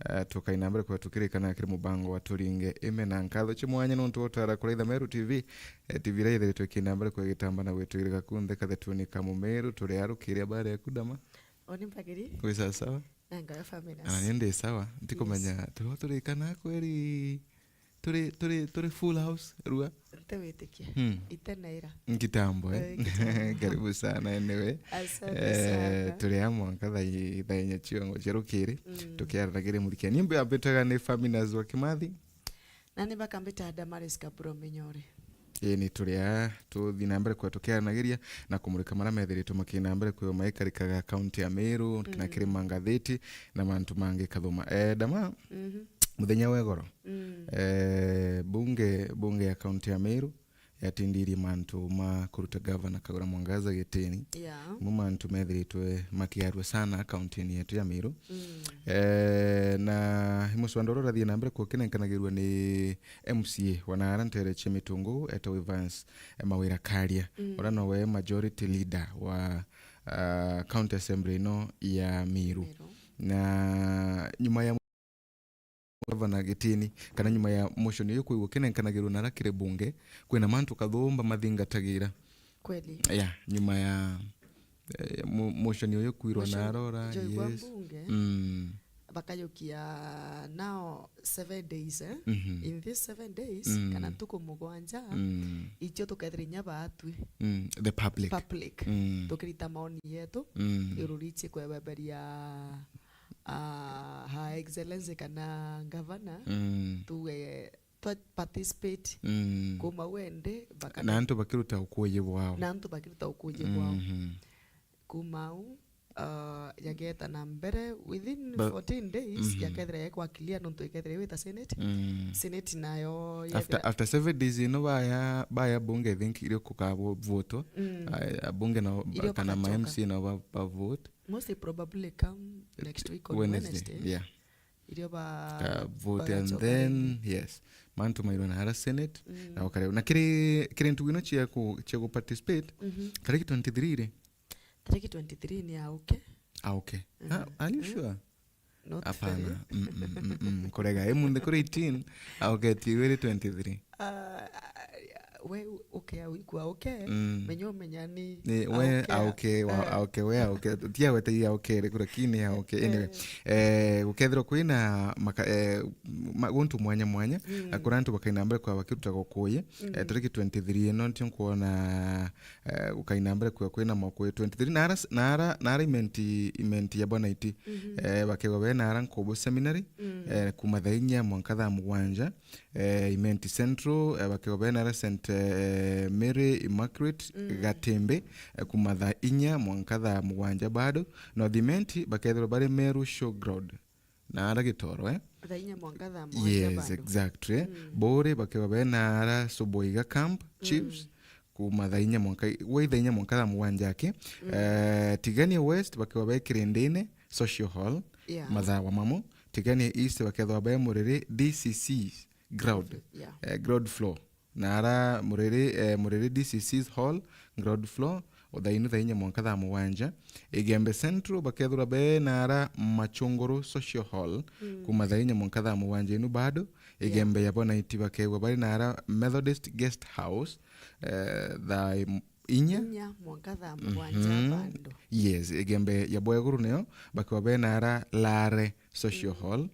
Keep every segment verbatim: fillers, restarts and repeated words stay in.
Eh, tukaina mbere kwa tukirikana kiri mubango wa Turinge Ime na nkatho cia mwanya nontu wa utara kuraitha Meru T V. Eh, T V iria ithiritwe ikiina mbere kwa igitamba na gwitwirika kunthe kathetuni ka Mumeru, turi arukiria baada ya kudama. Oni mpagiri. Wi sawa sawa? Na ngawe family. Ana ni ndi sawa. Ntikumenya, yes, turi turikana kweri, turi, turi, turi full house, rua. Ntiwitikia. Hmm. Ite na ira. Ngitambo, eh? Eh, ngitambo. Karibu sana, anyway. Asante, eh, sana. Turi amwe mwanka thaa i-, thaa inya ciongo cia rukiri. Mm. Tukiaranagiria murikia. Ni mbe ambitaga ni Faminas wa Kimathi. Na ni bakambita Damaris Kaburo Minyore. Ii, ni turi aa tuthi na mbere kwa tukiaranagiria na kumurika maria methiritwe makina mbere kwa maikarikaga kaunti ya Meru, na, mm, kiri mangathiti na mantu mangi kathuma. Eh, Dama, mhm, muthenya wa igoro, mm, eh, bunge, bunge ya kaunti ya Meru yatindirie mantu ma kuruta gavana Kawira Mwangaza gitini. Yeah. Mo mantu methiritwe makiarua sana kaunti-ini yetu ya Meru. Mm. Eh, na muswanda uria urathii na mbere kukinenkanagirua ni M C A wa naara ntere cia Mitungu, etagwa Evans, eh, Mawira Karia, mm, uria nowe majority leader wa, ah, county assembly ino ya Meru. Meru. Na nyuma ya gavana gitini, kana nyuma ya motion iyo kwigua kinenkanagirwa nara kiri bunge, kwina mantu kathumba mathingatagira. Kweli. Ya, nyuma ya, eh, mo-, motion iyo kwirwa, motion na arora, joigwa, yes, bunge, mm, bakajukia now seven days, eh? Mhm. In these seven days, mm, kana ntuku mugwanja, mm, icio tukethira inya baatwi. Mm, the public. Public. Mm. Tukirita maoni yetu, mm, iguru riicie kwebeberia ah, Her Excellency kana Governor, mm, tuge twa participate, mm, kuma wende baka na antu bakiruta ukuuji bwao. Na antu bakiruta ukuuji bwao. Mhm. Kuma au, ah, yageeta na mbere within, ba-, fourteen days, mhm, yakethira yekwa clear nontu ikethira iwita Senate. Mm. Senate nayo after, yethira after seven days ino baya, baya bunge, I think, irio kukavotwa. Mm. Ah, bunge nao ba-, irio kana ma bagacoka. M C A nao ba, ba vote. Most probably come next week on Wednesday, Wednesday. Yeah. Irio ba-, ka vote and bagacoka then, ringi. Yes. Mantu mairwa na ara Senate, mm, na ukareu. Na kiri, kiri ntugu ino cia ku, cia ku participate, mhm, tariki twenty-three ri? Tariki twenty-three ni auke. Auke. Mhm. Ah, are you, mhm, sure? Not very. Hapana. Mm, mm, mm, mm. Kurega. Imunthi kuri eighteen, auke ti wiri twenty-three. Ah, ah, we uke au ikwa uke, mm, menya umenya ni ni we auke, auke, wa, eh, auke, we auke. Ti agwete i auke ri, kura kini auke. Anyway, eh, eh, gukethirwa kwina maka-, eh, ma-, guntu mwanya mwanya, mm, na kura antu bakaina mbere kwa bakirutaga ukuuji. Mm. Eh, tariki twenty-three ino nitio nkwona, eh, gukaina mbere kwa kwina makuuji twenty-three. Na ara, na ara, na ara Imenti, Imenti ya Bonaiti, mhm, eh, bakegwa bena ara Nkubu Seminary, mm, eh, kuma thaa inya mwanka thaa mugwanja. Eh, Imenti Central, eh, bakegwa bena ara Saint, eh, Mary Immaculate, mm, Gatembe, eh, kuma thaa inya mwanka thaa mugwanja bado. North Imenti bakethirwa bari Meru Showground. Na ara Gitoro, eh? Thaa inya mwanka thaa mugwanja. Yes, bado. Exactly. Mm. Buuri bakegwa bena ara Subuiga Camp, mm, Chiefs, kuma thaa inya mwanka, gwe thaa inya mwanka thaa mugwanja aki. Mm. Eh, Tigania West bakegwa be Kirindine, Social Hall, yeah, mathaa wa mamo. Tigania East bakethwa be Muriri D C C ground, yeah, eh, ground floor. Na ara Muriri, eh, Muriri D C C's hall, ground floor, o thaa inu thaa inya mwanka thaa mugwanja. Igembe Central bakethirwa be na ara Machunguru Social Hall, mm, kuma thaa inya mwanka thaa mugwanja inu bado. Yeah. Igembe ya Bonaiti bakegwa bari na ara Methodist Guest House, eh, thaa im-, inya. Inya mwanka thaa mugwanja, mhm, bado. Yes, Igembe ya Bweguru niyo bakegwa be na ara Lare Social, mm, Hall,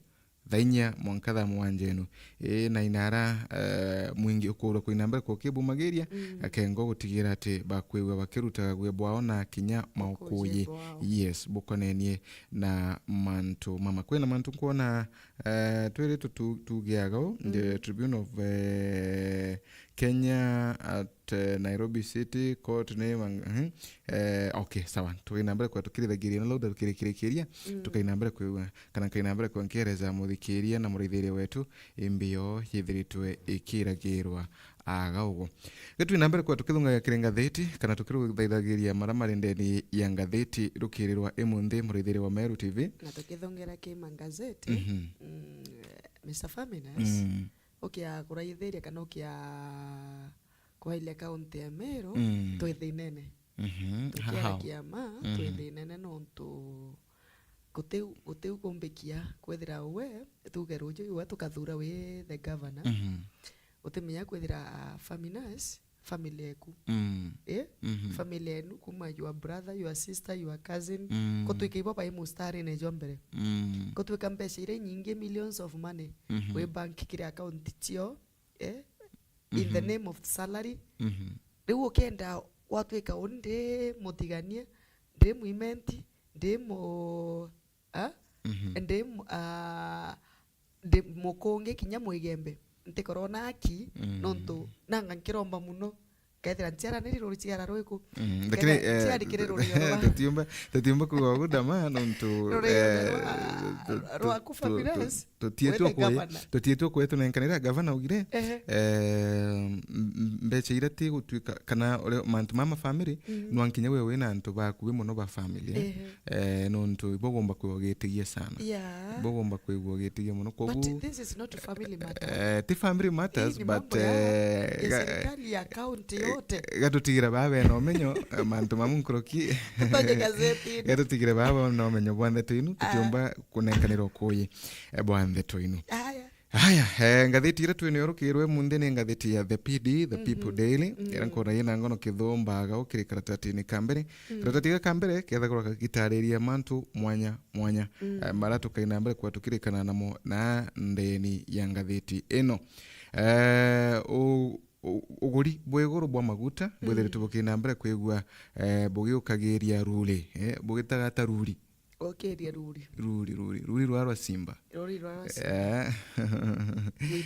thaa inya mwanka thaa mugwanja inu. Ii, na inara, eh, mwingi ukuurwa kuina mbere kukibumagiria, mm, akengo gutigira ati bakwigua bakirutaga guya bwao na kinya maukuuji. Ukuuji bwao. Yes, bukonenie na mantu mama. Kwina mantu nkwona, eh, twiritwe tu-, tugiaga u, the, mm, Tribune of, eh, Kenya at, eh, Nairobi City Court ni mang-, mhm. Eh, okay, sawa. Tukaina mbere kwa tukirithagiria na lauda tukirikirikiria, mm, tukaina mbere kwigua, kana nkaina mbere kwa nkieleza muthikiria na muraithiria wetu, imbio yithiritwe ikiragirwa aga uguo. Gitwina mbere kwa tukithungaga kiri ngathiti, kana tukiruthaithagiria mara mari ndeni ya ngathiti rukirirwa imunthi muraithiria wa Meru T V. Na tukithungera ki mangazeti, mhm, mm, Mister Faminas, mm, ukia kuraithiria kana ukia kwailia kaunti ya Meru, mm, twi thinene. Mhm. Tukiara kiama, mm, twi thinene nontu Gutiu, gutiu kumbikia kwithira we, tuge ruju iwe tukathura wi the governor. Mhm. Utimenya kwithira, ah, Faminas, family eku. Mm. Eh? Mhm. Family enu kuma your brother, your sister, your cousin. Mm. Kutwika ibo bai mustarine jwa mbere. Mm. Kutwika mbeca iria inyingi, millions of money. Mhm. Wi bank kiri account cio. Eh? In the Mhm. name of salary. Mhm. Riu ukenda watwika uni ndi mutigania, ndi muimenti, ndi mu-, ah? Mhm. Ndi mu-, ah, ndi mukungi kinya mwigembe. Ntikorwo na aki, Mm. nontu nanga nkiromba muno. Kethira nciara ni riruri ciara rwiku. Mm, Kethira lakini, eh, ciari kiri ruriro rwa tutiumba, tutiumba kuga ugu dama, nontu, ruriro eh, rwa, tu-, tu-, rwaku tu-, Fabulous. tu-, tutietwe Wethe kuye, governor. tutietwe kuye tunenkanira gavana ugire, Ehe. eh, m-, m-, mbeca iria ti gutwika, kana uri mantu ma mafamily, Mm. nwa nkinya we wina antu bakuwi muno ba family, eh. Ehe. Eh, nontu ibo ugomba kwigua ugitigia sana. Yeah. Ibo ugomba kwigua ugitigia muno. But Koguo, this is not family matter. eh, ti family matters, Hii ni but, mambo ya, eh, ya ga-, serikali ya county yote. eh, gatutigire baba na umenyo, eh, mantu mamu nkuruki. Tutonye gazeti-ini. Gatutigire baba na umenyo bwa ndeto inu, Ah. tutiumba kunenkanira ukuyi, eh, bwa ndeto inu. Aya. Haya, eh, ngathiti iria twinayo rukirwe munthi ni ngathiti ya The P D, The People Daily, iria nkona yina ngono kithumbaga ukiri karatatini ka mbere. Karatati gaka ka mbere kethagirwa gagitariria mantu mwanya mwanya, eh, maria tukaina mbere kwa tukirikana namo na ndeni ya ngathiti ino. Eh, u-, u-, uguri bwa iguru bwa maguta bwithiritwe bukiina mbere kwigua, eh, bugiukagiria ruri, eh, bugitagata ruri. Ukiria ruri. Ruri, ruri, ruri rwa rwa simba. Ruri rwa rwa simba. Eh.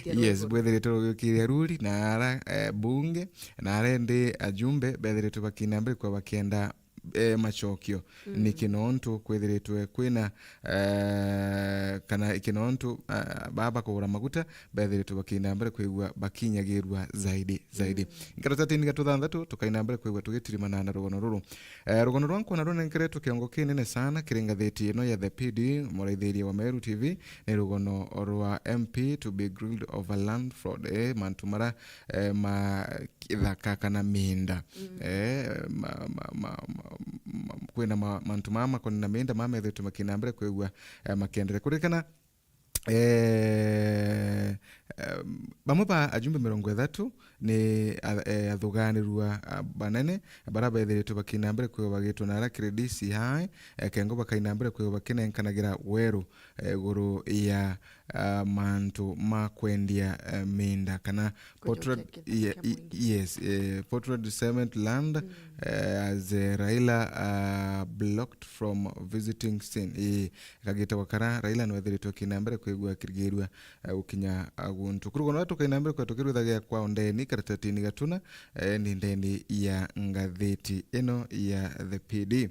Yes, bwithiritwe bugiukiria ruri na ara, eh, bunge, na ara ndi ajumbe bethiritwe bakiina mbere kwa bakienda, eh, macokio. Niki nontu kwithiritwe kwina, eh, kana iki nontu, ah, baba kugura maguta, bethiritwe bakiina mbere kwigua bakinyagirua zaidi, zaidi. Karatati-ini ga tuthanthatu, tukaina mbere kwigua tugitirimana na rugono ruru. Eh, rugono rwa nkona runenkeretwe kiongo kinene sana kiri ngathiti ino ya The P D, muraithiria wa Meru T V, ni rugono rwa M P to be grilled over land fraud. Eh, mantu mara, eh, ma ithaka kana miinda. Eh, ma, ma, ma, ma, ma, kwina ma, mantu maa makoni na miinda maa methiritwe makiina mbere kwigua, eh, makienderea. Kuririkana, eh, em, bamwe ba ajumbe mirongo ithatu ni a-, eh, athuganirua, ah, banene bara bethiritwe bakiina mbere kwigua bagitwa na ara kiri D C I, eh, kengo bakaina mbere kwigua bakinenkanagira weru, eh, iguru ya, ah, mantu ma kwendia, eh, miinda kana Portrait, ye-, i-, yes, eh, Portrait Cement Land, eh, as, eh, Raila, ah, blocked from visiting scene. Eh, kagitagwa kara Raila nwethiritwe kina mbere kwigua akirigirua, eh, gukinya, ah, guntu. Kurugo no tukaina mbere kwa tukirwithagia kwa ndeni karatatini gatuna, eh, ni ndeni ya ngathiti ino ya The P D.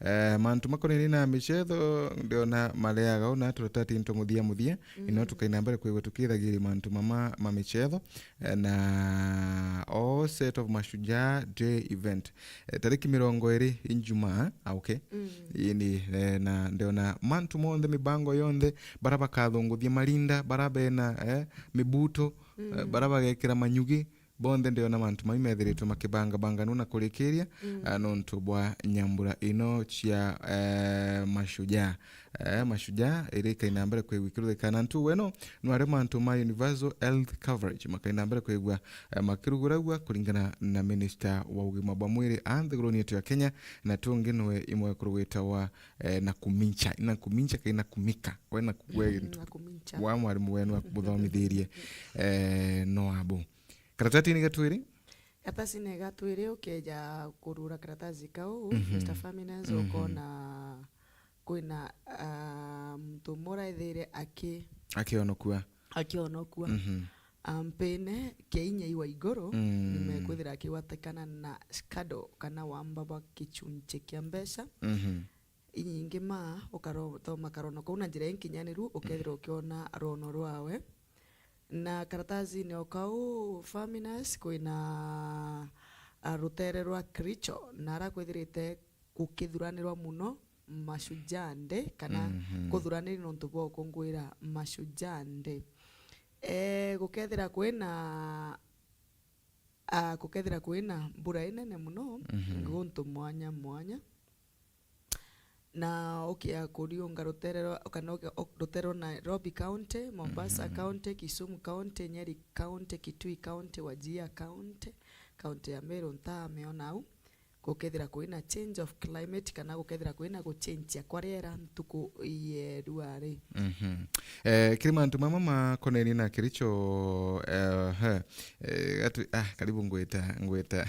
Eh, mantu makonainie na micetho, ndiona mareaga una turatati into muthia muthia, ino tukaina mbere kwigua tukithagiria mantu mama ma micetho, eh, na all set of Mashujaa Day event. Eh, tariki mirongo iri Ijumaa, ah, okay. Ini, eh, na ndiona mantu monthe, mibango yonthe, bara bakathunguthia marinda, bara bena, eh, mibuto, eh, bara bagekira manyugi, bonthe ndiona mantu mai methiritwe makibangabanganwa na kurikiria, ah, nontu bwa nyambura ino cia, eh, Mashujaa. Eh, Mashujaa iri ikaina mbere kwigua ikiruthikana ntu weno nwari mantu ma universal health coverage makaina mbere kwigua, eh, makiruguragua kuringana na minister wa ugima bwa mwiri a nthiguruni yetu ya Kenya, na tungi nwe imwe kurugwitawa, eh, Nakumincha. Nakumincha kai Nakumika? We na kugwe gintu. Nakumincha. Wa mwarimu wenu akubuthomithirie, eh, no abu. Karatatini gatwiri? Karatasi ni gatwiri ukeja kurura karatasi kau, Mister Faminas, ukona kwina, ah, muntu umwe uraithire aki- Akionokua. Akionokua. Ampine kia inya iwa iguru, nimekwithira akigwatikana na scandal kana wamba bwa kichunchi kia mbeca. Inyingi ma ukaro-, thoma karono kau na njira inkinyaniru, ukethira ukiona rono rwawe. Na karatasini o kau, Faminas, kwina, ah, rutere rwa Kericho, na ara kwithirite gukithuranirwa muno Mashujaa Day, kana kuthuraniri nontu bwa ukunguira Mashujaa Day. Eh, gukethira kwina, ah, gukethira kwina mbura inene muno, guntu mwanya mwanya. Na ukia kuriunga rutere rwa, kana ukia, o-, rutere rwa Nairobi County, Mombasa County, Kisumu County, Nyeri County, Kitui County, Wajir County, County ya Meru, ntamiona au. Gukethira kwina change of climate, kana gukethira kwina guchenjia kwa riera ntuku yeerua ri. Mhm. Eh, kiri mantu mama makoneni na Kericho, eh, he, eh, atu-, ah, karibu ngwita, ngwita.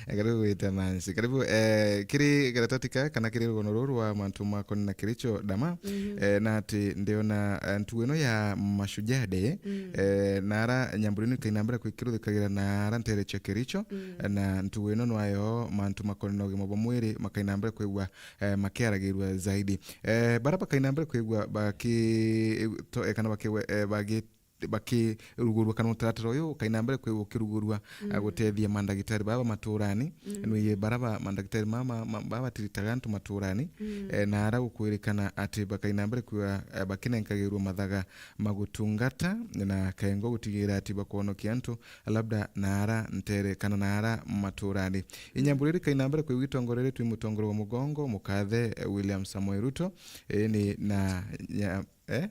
Karibu gwita Nancy. Karibu, eh, kiri karatati ka, kana kiri rugono ruru rwa mantu makoni na Kericho Dama, eh, na ati ndiona, eh, ntugo ino ya Mashujaa Day, eh, na ara nyambura ino ikaina mbere kwikirutikagira na ara ntere cia Kericho, eh, na ntugo ino nwayo mantu makoni na ugima bwa mwiri makaina mbere kwigua, eh, makiaragirua zaidi. Eh, bara bakaina mbere kwigua baki-, to-, eh, kana baki-, eh, bagi-, bakirugurua, kana mutaratara uyu ukaina mbere kwigua ukirugurua, a, gutethia mandagitari baba maturani. Nwiye bara ba mandagitari mama, ma-, baba batiritaga antu maturani, eh, na ara gukwirikana ati bakaina mbere kwigua, eh, bakinenkagirua mathaga ma gutungata na kengo gutigira ati bakwonokia antu labda na ara ntere kana na ara maturani. Inyambura iri kaina mbere kwigua itongoreretwe i mutongoria wa mugongo mukathe, eh, William Samoei Ruto, eh, ni na nya-, eh?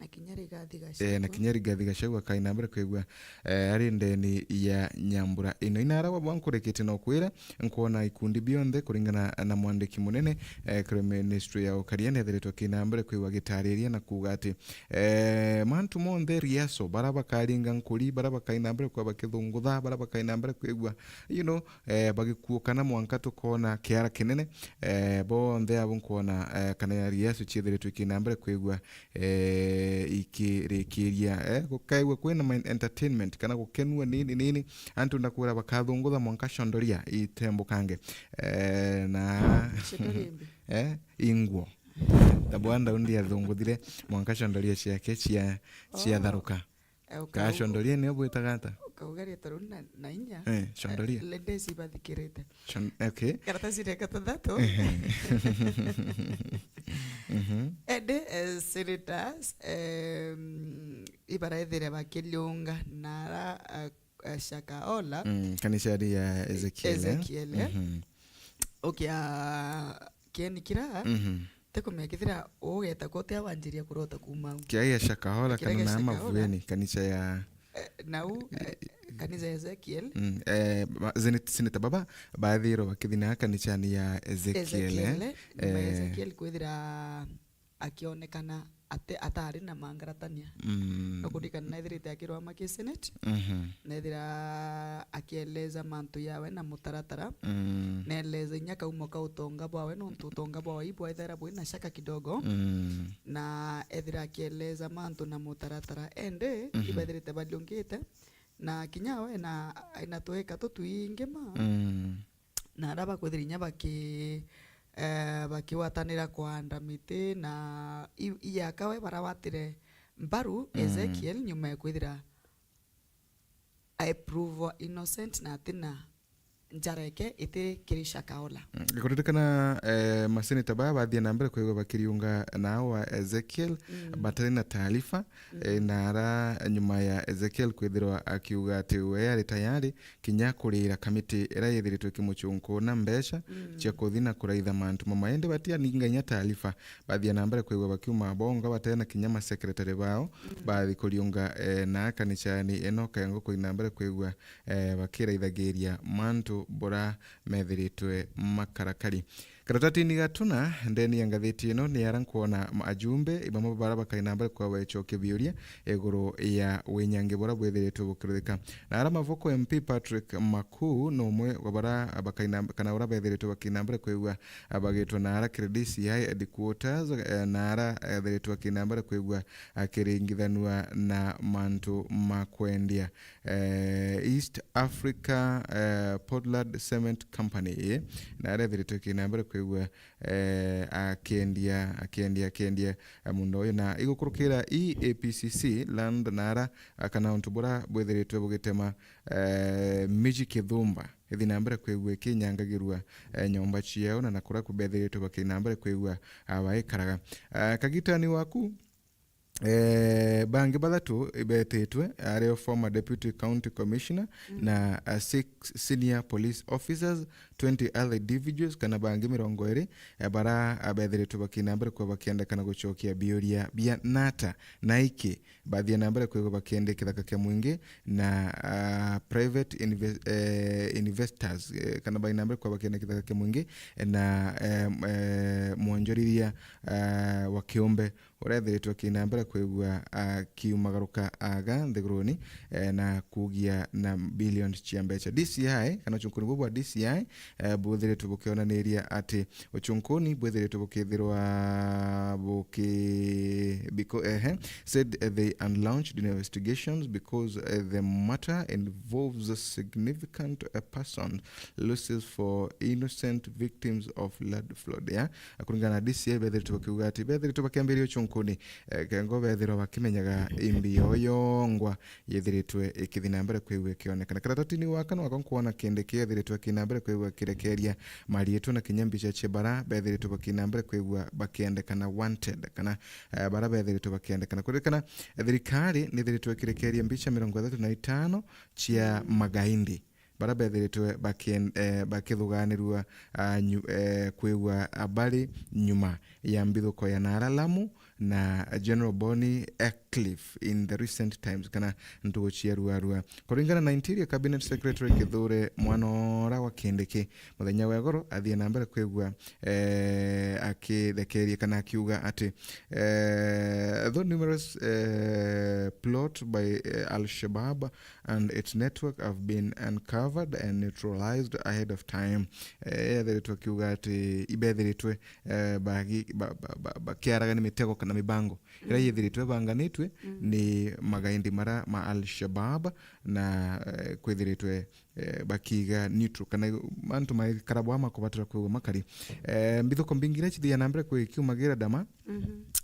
Na kinya Rigathi Gachagua. Eh, na kinya Rigathi Gachagua kaina mbere kwigua, eh, ari ndeni ya nyambura ino. Inara bwa bwa nkurikite no kwira, nkwona ikundi bionthe kuringana na mwandiki munene, eh, kuri ministry ya ukaria nethiritwe kina mbere kwigua gitariria na kuuga ati, eh, mantu monthe riaso, bara bakaringa nkuri, bara bakaina mbere kwa bakithungutha, bara bakaina mbere kwigua, you know, eh, bagikuukana mwanka tukona kiara kinene, eh, bonthe abo nkwona, eh, kana ya riaso ciethiritwe kina mbere kwigua eh, ikirikiria, eh, gukaigua kwina ma entertainment kana gukenua nini nini, antu ndakwira bakathungutha mwanka chondoria itembukange. Eh, na Chondoria imbi? Eh, ingwo. Tabwanda undi athunguthire mwanka chondoria ciake cia, cia Oh. tharuka. Eh, ukauga- Ka chondoria nio bwitaga ata? Ukauga rietwa riu na, na inya. Eh, chondoria. Eh, ladies ibathikirite. Chon-, okay. Karatasi ya gatanthatu. Ehe. Mhm. Ende, eh, senators, em, ibarethire bakiriunga nara, eh, eh, Shakahola. Mm, kanisa ya Ezekiel, eh? Ezekiel, eh? Mhm. Ukia kieni kira, Mhm. tikumenya kethira ugeta kutia wanjiria kurota kuma au. Kiria gia Shakahola Kiria kana gia na Shakahola. Mavueni, kanisa ya Eh, nau, eh, kanisa ya Ezekiel. Mm, eh, ba-, Senator, Senator baba bathirwo bakithina kanisani ya Ezekiel, eh? Ezekiel, nyuma ya Eh. Ezekiel kwithira akionekana ate-, atari na mangaratania. Mm. Nukurikana nethirite akirwama ki Senate, Mhm. nethira akieleza mantu yawe na mutaratara, Mm. naeleza inya kaumo ka utonga bwawe, nontu utonga bwawe ibwaithira bwina shaka kidogo. Mm. Na ethira akieleza mantu na mutaratara, ende Mhm. ibethirite baliungite, na kinya we na, na tweka tutwingi ma. Mm. Na ara bakwithira inya baki-, eh, bakigwatanira kwanda miti, na i-, iyaka we baragwatire mbaru Mm. Ezekiel nyuma ya kwithira I prove innocent na atina njareke iti kiri Shakahola. Mm, ngikuririkana, eh, maseneta baa bathie na mbere kwigua bakiriunga nao wa Ezekiel, Mm. batari na taarifa, Mm. eh, na ara nyuma ya Ezekiel kwithirwa akiuga ati we ari tayari kinya kurira kamiti iria yithiritwe ikimucunkuuna mbeca Mm. cia kuthi na kuraitha mantu mama, indi batianinga inya taarifa. Bathia na mbere kwigua bakiuma bonga batena kinya masekretari bao, Mm. bathi kuriunga, eh, na kanisani ino kengo kuina mbere kwigua, eh, bakiraithagiria mantu bura methiritwe makarakari. Karatatini gatuna ndeni ya ngathiti ino ni ara nkwona ma-, ajumbe bamwe bara bakaina mbere kwa wechokia biuria iguru ya winyangi bura bwithiritwe bukiruthika. Na ara Mavoko M P Patrick Makuu ni umwe wa bara bakaina, kana ura bethiritwe bakina mbere kwigua bagitwa na ara kiri D C I headquarters, eh, na ara ethiritwe akina mbere kwigua akiringithanua na mantu ma kwendia, eh, East Africa, eh, Portland Cement Company, eh, na ara ethiritwe akina mbere kwigua, eh, akiendia, akiendia, akiendia, eh, muunda uyu. Na igukurukira E A P C C land na ara, eh, kana untu bura bwithiritwe bugitema, eh, miji kithumba ithi na mbere kwigua ikinyangagirua, eh, nyomba ciao, na na kuria kubethiritwe bakina mbere kwigua, ah, baikaraga. Ah, kagitani waku, eh, bangi bathatu ibetitwe, ario former deputy county commissioner Mm. na, ah, six senior police officers, twenty other individuals kana bangi mirongo iri, eh, bara, ah, bethiritwe bakina mbere kwa bakiendekana gucokia biuria bia nata na iki bathie na mbere kwigwa bakiende kithaka kia mwingi na, ah, private inve-, eh, investors, eh, kana baina mbere kwa bakiende kithaka kia mwingi na, eh, eh, mwonjorithia, ah, wa kiumbe uria ethiritwe akina mbere kwigua akiumagaruka aga nthiguruni, eh, na kugia na billions cia mbeca. D C I, kana ucunkuni bubu bwa D C I, eh, buthiritwe bukionaniria ati ucunkuni bwithiritwe bukithirwa buki-, biko-, ehe, said, eh, they unlaunched investigations because, eh, the matter involves a significant, eh, person losses for innocent victims of flood, flood, yeah? Kuringana na D C I, bethiritwe bakiuga ati bethiritwe bakiambiria ucunkuni, eh, kengo bethirwa bakimenyaga imbi yoyongwa yethiritwe ikithi na mbere kwigua ikionekana. Karatatini wa kana wakwa nkwona kindi kiethiritwe kina mbere kwigua kirekeria mariitwa na kinya mbica cia bara bethiritwe bakina mbere kwigua bakiendekana wanted, kana, eh, bara bethiritwe bakiendekana. Kuririkana, eh, thirikari nithiritwe ikirekeria mbica mirongo ithatu na itano cia magaindi bara bethiritwe bakien-, eh, bakithuganirua, ah, nyu-, eh, kwigua, ah, bari nyuma ya mbithuko ya Nara Lamu na General Bonnie Eckliff in the recent times, kana ntugu cia ruarua. Kuringana na Interior Cabinet Secretary Kithure Mwanora wa Kindiki, muthenya wa igoro athie na mbere kwigua, eh, akirekeria kana akiuga ati, eh, though numerous, eh, plot by, eh, Al-Shabaab and its network have been uncovered and neutralized ahead of time. Eh, ethiritwe akiuga ati ibethiritwe, eh, bagi-, ba-, ba-, ba-, bakiaraga ni mitego kana mibango iria yethiritwe ibanganitwe ni magaindi mara ma Al-Shabaab na, eh, kwithiritwe, eh, bakiiga neutral kana mantu maikara bwa makubatira kwigua makari. Eh, mbithuko mbingi iria cithiaga na mbere kwi-, kiumagira Dama,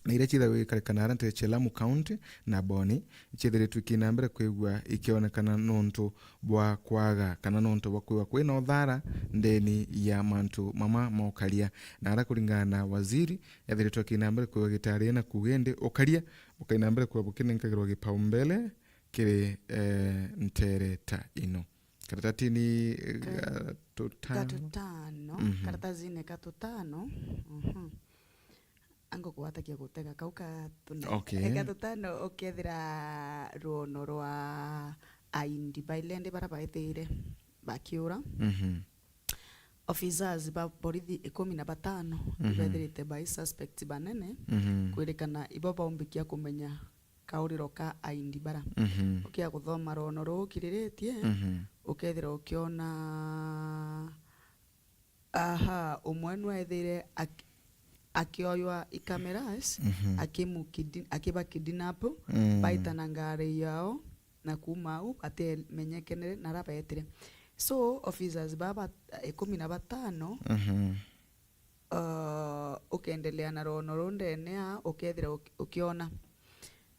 na iria ciithagwa igikarikana aria ntere cia Lamu County na Boni, ciethiritwe ikina mbere kwigua ikionekana nontu bwa kwaga kana nontu bwa kwigua kwina uthara ndeni ya mantu mama ma ukaria. Na aria kuringana na waziri, ethiritwe akina mbere kwigua gitaria na kuuga indi ukaria bukaina mbere kwigua bukinenkagirwa gipaumbele kiri, eh, ntere ta ino. Karatatini, eh, Ka-, gatutano. Gatutano, mhm, karatatini gatutano, mhm. Ango kwatakia gutega kau ka tuna. Okay. Eka tutano ukethira ruono rwa aindi ba ilendi bara baithire bakiura. Mhm. Officers ba borithi ikumi na batano, mhm, ibethirite bai suspect banene, mhm, kwirikana ibo baumbikia kumenya kauriro ka aindi bara. Mhm. Ukia kuthoma ruono ruu ukiriritie, mhm, ukethira ukiona Aha, umwe nwaethire ak-, akioywa i cameras, mhm, akimukidi-, akiba kidnap, mm, baita na ngari yao, na kuma au batimenyekenere na ara beetire. So, officers baba ikumi na batano, mhm, uh, ukendelea na rono ruu ndene aa, ukethira uki-, ukiona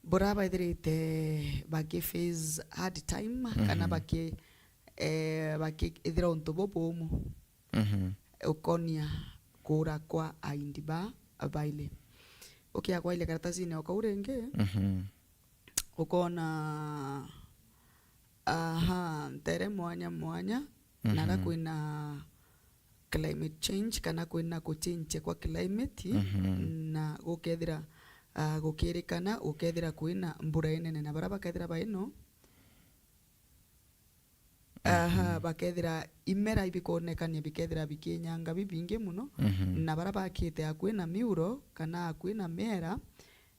bura baithirite baki face hard time, kana, mhm, baki, eh, bakiithira untu bubumu. Mhm. Ukonia kuura kwa aindi ba baili. Ukia kwaile karatasine o kau ringi, mhm, ukoona, aha, ntere mwanya mwanya, mhm, nara kwina climate change, kana kwina kuchinchia kwa climate, mhm, na gukethira, ah, gukirikana gukethira kwina mbura inene, na bara bakethira baino, aha, mhm, bakethira imera ibikonekania bikethira bikinyanga bibingi muno, mhm, na bara bakite akui na miuro kana akui na miera,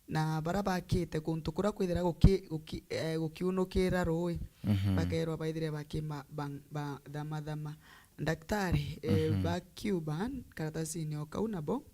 na bara bakite kuntu kuria kwithira guki-, guki-, eh, gukiunukira rui, mhm, bakerwa baithire bakima-, ba-, bathamathama. Daktari, eh, mhm, bakiuba karatasine o kau nabo,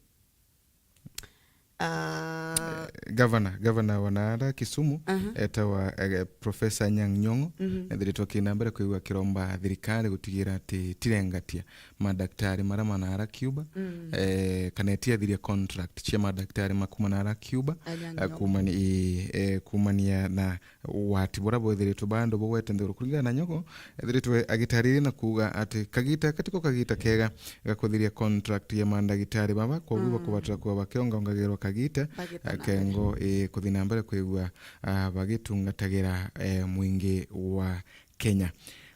Ah. Eh, gavana, gavana wa naara Kisumu, aha, etawa, eh, Professor Anyang' Nyong'o, mhm, ethiritwe akina mbere kwigua akiromba thirikari gutigira ati tirengatia madaktari mara ma naara Cuba, mm, eh, kana itiathiria contract cia madaktari ma kuma naara Cuba, Anyang' eh, Nyong'o, kumani-, ii, eh, kumania na ugwati buria bwithiritwe bwa andu bugwete nthiguru. Kuringana na Nyong'o, ethiritwe agitariria na kuuga ati kagita gatiko kagita kega ga kuthiria contract ya mandagitari baba, kwoguo, mm, bakubatira kuba bakiongaongagirwa kagita, bagita na mbere, kengo, ii, kuthi na mbere kwigua, ah, bagitungatagira, eh, mwingi wa Kenya.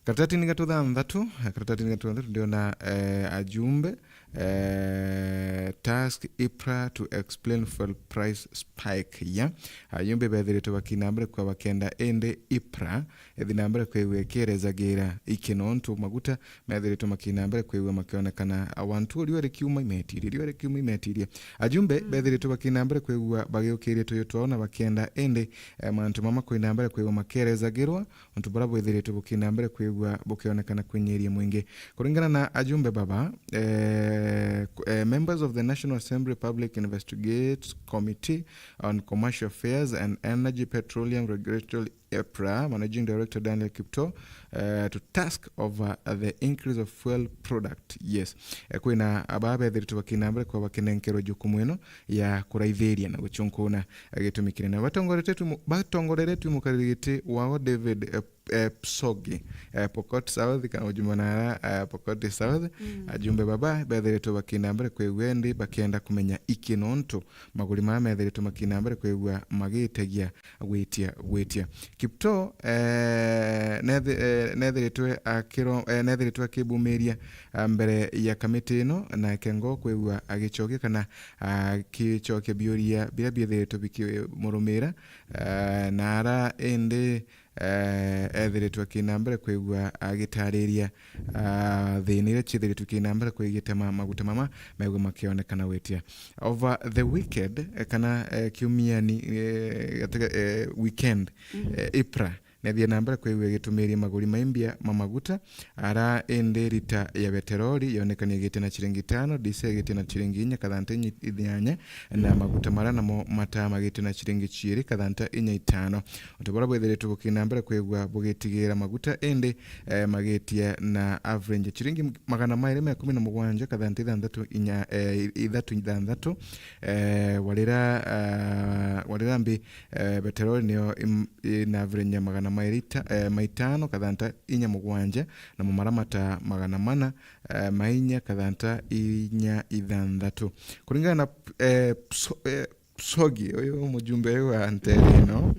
Karatatini ga tuthanthatu, eh, karatatini ga tuthanthatu ndiona, eh, ajumbe, eh, task IPRA to explain fuel price spike. Ya, ajumbe bethiritwe bakina mbere kwa bakenda, indi IPRA ethi na mbere kwigua ikierezagira iki nontu maguta methiritwe makina mbere kwigua makionekana, a, wantu uriwa rikiuma imetirie, riwa rikiuma imetirie. Ajumbe bethiritwe bakina mbere kwigua bagiukiria tuyu twao na bakenda, indi, eh, mantu mama kwina mbere kwigua makierezagirwa, untu buria bwithiritwe bukina mbere kwigua bukionekana kwinyiria mwingi. Kuringana na ajumbe baba, eh, ku-, eh, members of the National Assembly Public Investigates Committee on Commercial Affairs and Energy, Petroleum Regulatory, IPRA, Managing Director Daniel Kipto, eh, to task over the increase of fuel product. Yes. Eh, kwina aba bethiritwe bakina mbere kwa bakinenkerwa jukumu ino ya kuraithiria na guchunkuna, eh, gitumi kinene. Batongoretwe tu mu-, batongoreretwe mukariri giti wao David, eh, eh, Psogi, eh, Pokot South, kana ujumbe na ara, eh, Pokot South. Ajumbe baba bethiritwe bakina mbere kwigua, indi bakenda kumenya iki nontu maguri mara methiritwe makina mbere kwigua magitegia gwitia, gwitia. Kipto, eh, nethi-, eh, nethiritwe akiro-, eh, nethiritwe akibumiria, ah, mbere ya kamiti ino, nake ngo kwigua agicokia kana, ah, akicokia biuria biria biethiritwe bikimurumira, ah, na ara indi, eh, ethiritwe akina mbere kwigua agitariria, ah, thina iria ciethiritwe kina mbere kwigite ma-, maguta mama megwe makionekana gwitia. Over the weekend, eh, kana, eh, kiumiani, eh, gatiga, eh, weekend, eh, IPRA nethie na mbere kwigua igitumiria maguri maimbia ma maguta, ara indi lita ya beteroli yonekanie igite na ciringi itano, diesel igite na ciringi inya kathanta inya ithanyanya, na maguta mara namo mataa magite na ciringi ciiri kathanta inya itano. Untu buria bwithiritwe bukina mbere kwigua bugitigira maguta, indi, eh, magitia na average ya ciringi magana mairi ma ikumi na mugwanja kathanta ithanthatu inya, eh, ithatu ithanthatu, eh, warira, ah, warira mbi, eh, beteroli niyo im-, ina average ya magana mairi ita-, eh, ma itano kathanta inya mugwanja, na mamaramata magana mana, eh, ma inya kathanta inya ithanthatu. Kuringana na, eh, Pso-, eh, Psogi, uyu mujumbe uyu wa nteri ino,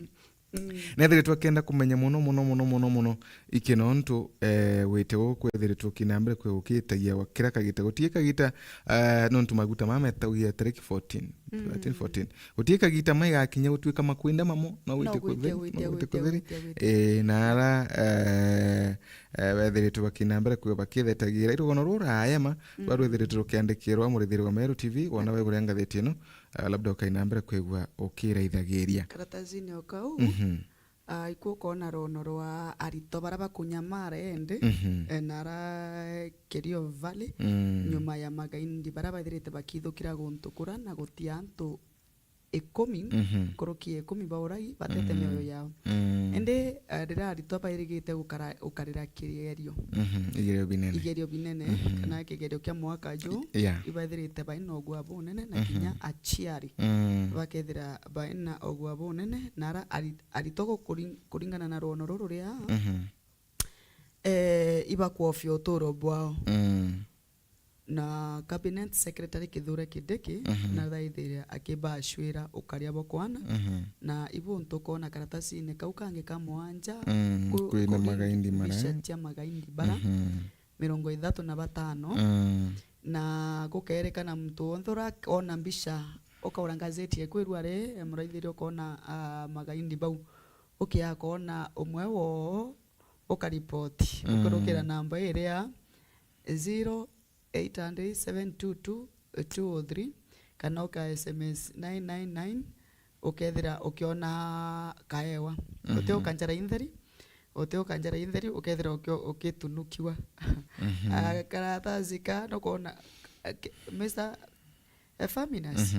nethiritwe akenda kumenya muno, muno, muno, muno, muno iki nontu, eh, gwite guku kwethiritwe kina mbere kwe gukitagia gwa kira kagita. Gutie kagita, eh, nontu maguta mama metaugia tariki fourteen, thirteen, fourteen. Gutie kagita mai gakinya gutuika makwinda mamo, no gwite kuthiri, no gwite kuthiri. Eh, na ara, eh, eh, bethiritwe bakina mbere kwe bakithetagira. Rugono ruraya ma, rwa rwethiritwe rukiandikirwa murithiri wa Meru T V, wona wegure ngatheti ino, ah, labda ukaina mbere kwigua ukiraithagiria. Karatasini o kau, ah, ikwo ukona rono rwa arito bara bakunyamara ende, eh, nara Kerio Valley, nyuma ya magaindi bara baithirite bakithukira guntu kura na gutia antu ikumi, nkuruki ya ikumi bauragi batete mioyo yao. Indi, eh, riria aritwa bairigite gukara-, gukarira kigerio, igerio binene, igerio binene, kana kigerio kia mwaka ju, yeah, ibaithirite baina ugua bunene na kinya aciari bakethira baina ugua bunene, na ara ari-, aritwa gukuring-, kuringana na rwono ruru ria, eh, ibakwofia uturo bwao. Na Cabinet Secretary Kithure Kindiki, nathaithire akibacwira ukaria bwa kwana, na ibu ntukona karatasini kau kangi ka mwanja, ku-, kwina magaindi mara, mbica cia magaindi bara mirongo ithatu na batano, na gukerikana muntu wonthe ura ona mbica, ukaura ngazeti ekwirua ri, muraithiri ukona, ah, magaindi bau, ukiakona umwe woo, ukaripoti, ukarukira namba iria zero eight hundred seven two two two oh three, kana uka S M S nine nine nine, ukethira ukiona kaewa. Uti ukanjara intheri, uti ukanjara intheri, ukethira uki-, ukitunukiwa. Ah, karatasi ka, nukona, ah, ke-, Mister Efaminas.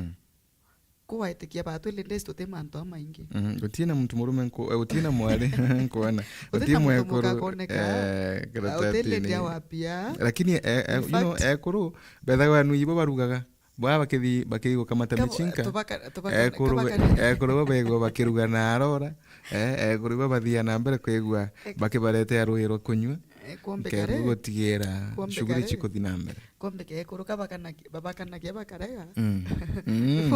Kuwaitikia batwile ndesi tuti mantu amaingi. Mhm. Gutina muntu murume nku-, eh, gutina mwari nkuona. Gutina muntu mwekuru, muka akoneka, eh, ah, karatatini. Uti lady awapia. Lakini, eh, eh, you know, ekuru, bethagwa nu ibo barugaga. Bwa bakithi, bakithi gukamata michinka. Ekuru, ekuru bo begwa bakiruga na arora. Eh, ekuru bo bathia na mbere kwigua bakibaretea rui rwa kunyua. Eh, kuombe kare. Nkeru gutigira shughuli cikuthi na mbere. Kombe kekuruka bakanagia, babakanagia bakarega. Mm. Mm.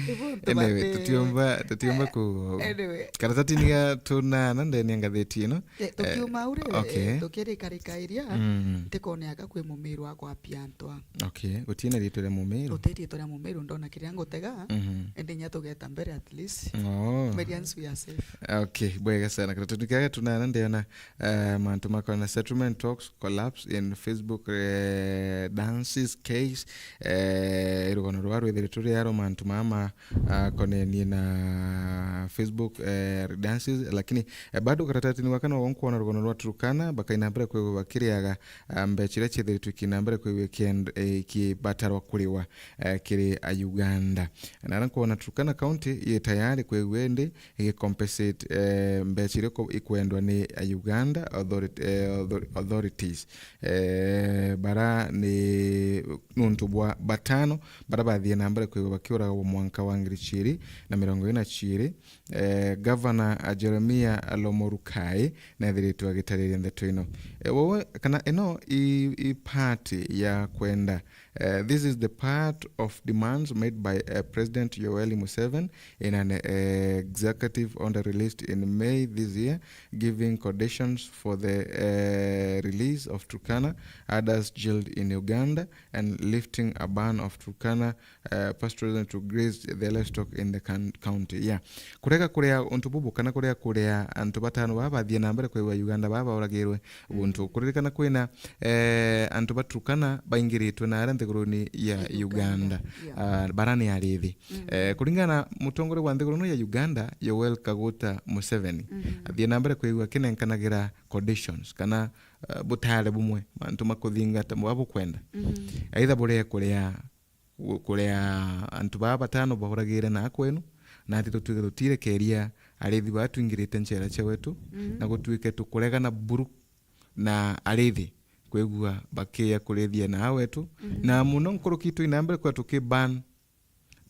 Ibo ntu Anyway, bati- tutiumba, tutiumba Eh, kuuga uguo. Anyway. Karatatini ga tunana ndeni ya ngatheti ino. Eh, tukiuma au ri, okay. Tukirikarikairia, Mm. ntikone aka kwi mumiru wa kwapia antu a. Okay, gutina ritwa ria mumiru. Guti ritwa ria mumiru, ndona kiria ngutega, Mhm. indi nya tugeta mbere at least. Oh. Comedians we are safe. Okay, bwega sana. Karatatini ga tunana ndiona, eh, mantu makona settlement talks collapse in Facebook, eh, dances case. Eh, rugano rwa rwithiritwe riaro mantu mama, ah, konenie na Facebook, eh, dances, lakini, eh, bado karatatini wa kana nkwona rugano rwa Turkana, bakaina mbere kwigwa bakiriaga, ah, mbecha iria ciethiritwe ikina mbere kwigwa ikiend-, eh, ikibatarwa kuriwa, eh, kiri a Uganda. Na ara nkwona Turkana County i tayari kwigwa indi igicompensate, eh, mbecha iria iko-, ikwendwa ni a Uganda authority-, eh, author-, authorities. Eh, bara ni nuntu bwa batano bara bathie na mbere kwigwa bakiuragwa mwanka wa ngiri ciiri na mirongo iri na ciiri. Eh, Gavana, a, Jeremia Lomorukai nethiritwe agitariria ndeto ino. Eh, wowe, kana ino i, i part ya kwenda Eh, this is the part of demands made by, uh, President Yoweri Museveni in an, uh, executive order released in May this year, giving conditions for the, uh, release of Turkana herders jailed in Uganda and lifting a ban of Turkana, uh, pastoralism to graze the livestock in the can-, county. Yeah. Kurega kuria untu bubu kana kurega kuria antu batano baba bathie na mbere kwigwa Uganda baba bauragirwe guntu. Mm. Kuririkana kwina, eh, antu ba Turkana baingiritwe na aria nthiguruni ya Uganda. Uganda. Yeah. Ah, bara ni arithi. Mm. Eh, kuringana na mutongoria wa nthiguruni ya Uganda, Yoweri Kaguta Museveni, mhm, athie na mbere kwigwa akinenkanagira conditions kana, eh, butare bumwe, mantu makuthingata mwa bukwenda. Mhm. Aitha buria kuria gu-, kuria antu baa batano bauragire na akwenu, na ati tutwike tutirekeria arithi baa twingirite nchera cia wetu, mhm, na gutwike tukuregana buru na arithi kwigua bakiya kurithia na awetu, mhm, na muno nkuruki twina mbere kwa tukiban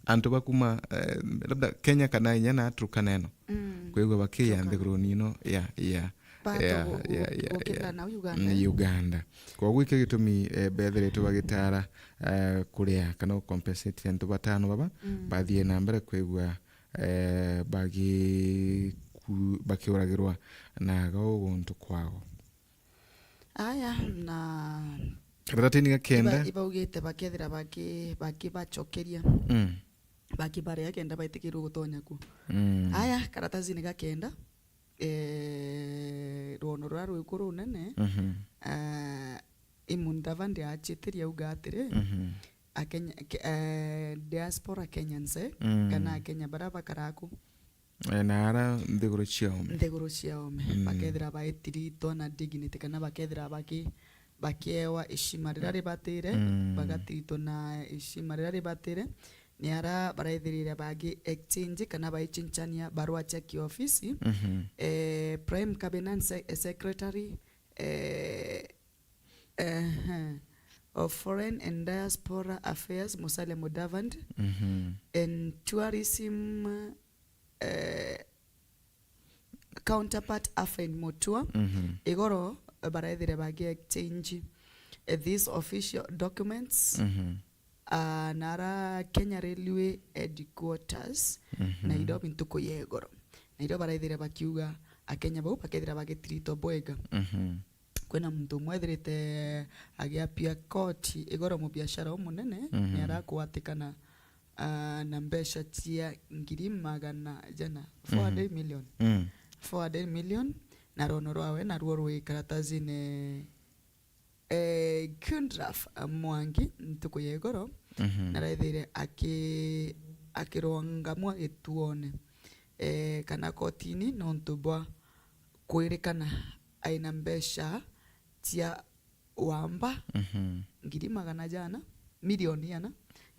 antu bakuma, eh, labda Kenya kana inya na Turkana ino. Mm. Kwigua bakiya Turkana. Nthiguruni ino ya, ya, Ba ya, tugu-, ya, ya, gukira ya, na Uganda. Mm, Uganda. Koguo ikio gitumi, eh, bethiritwe bagitara, eh, kuria kana gucompensate antu batano baba, mm, bathie na mbere kwigua, eh, bagiku-, bakiuragirwa na agao guntu kwao. Aya, na karatini ga kenda. Iba-, ibaugite bakethira baki-, bakibacokeria. Mm. Bakibaria kenda baitikirwe gutonya ku. Mm. Aya, karatasini ga kenda, eh, rwono ruria rwiku runene, mhm, eh, i Mudavadi achitirie auga atiri, mhm, Akenya, ke-, eh, diaspora Kenyans, eh, mm, kana Akenya baria bakaraku. Eh, na ara nthiguru cia ome. Nthiguru cia ome. Mm. Bakethira baitiritwa na dignity, kana bakethira baki-, bakiewa ishima riria ribatire, mm, bagatiritwa na ishima riria ribatire. Ni ara baraithirire bagi exchange kana baichinchania barua cia kiofisi. Mhm. Eh, Prime Cabinet Se-, Secretary, eh, ehe, of Foreign and Diaspora Affairs, Musalia Mudavadi, mhm, and Tourism, eh, counterpart Alfred Mutua, mhm, igoro, eh, baraithire bagi exchange, eh, these official documents, mhm, ah, na ara Kenya Railway Headquarters, mhm, Nairobi ntuku ya igoro. Na irio baraithire bakiuga Akenya bau bakethira bagitiritwa bwega. Mhm. Kwina muntu umwe ethirite agiapia koti igoro, mubiashara umunene, mhm, ni arakwatikana, ah, na mbeca cia ngiri magana jana, mm, four hundred million. Mm. Four hundred million, na rwono rwawe naruo rwi karatasine, eh, Gundraf Mwangi ntuku ya igoro, mhm, naraithire aki-, akirwangamwa gituone, eh, kana kotini nontu bwa kwirikana aina mbeca cia wamba, mhm, ngiri magana jana, milioni jana,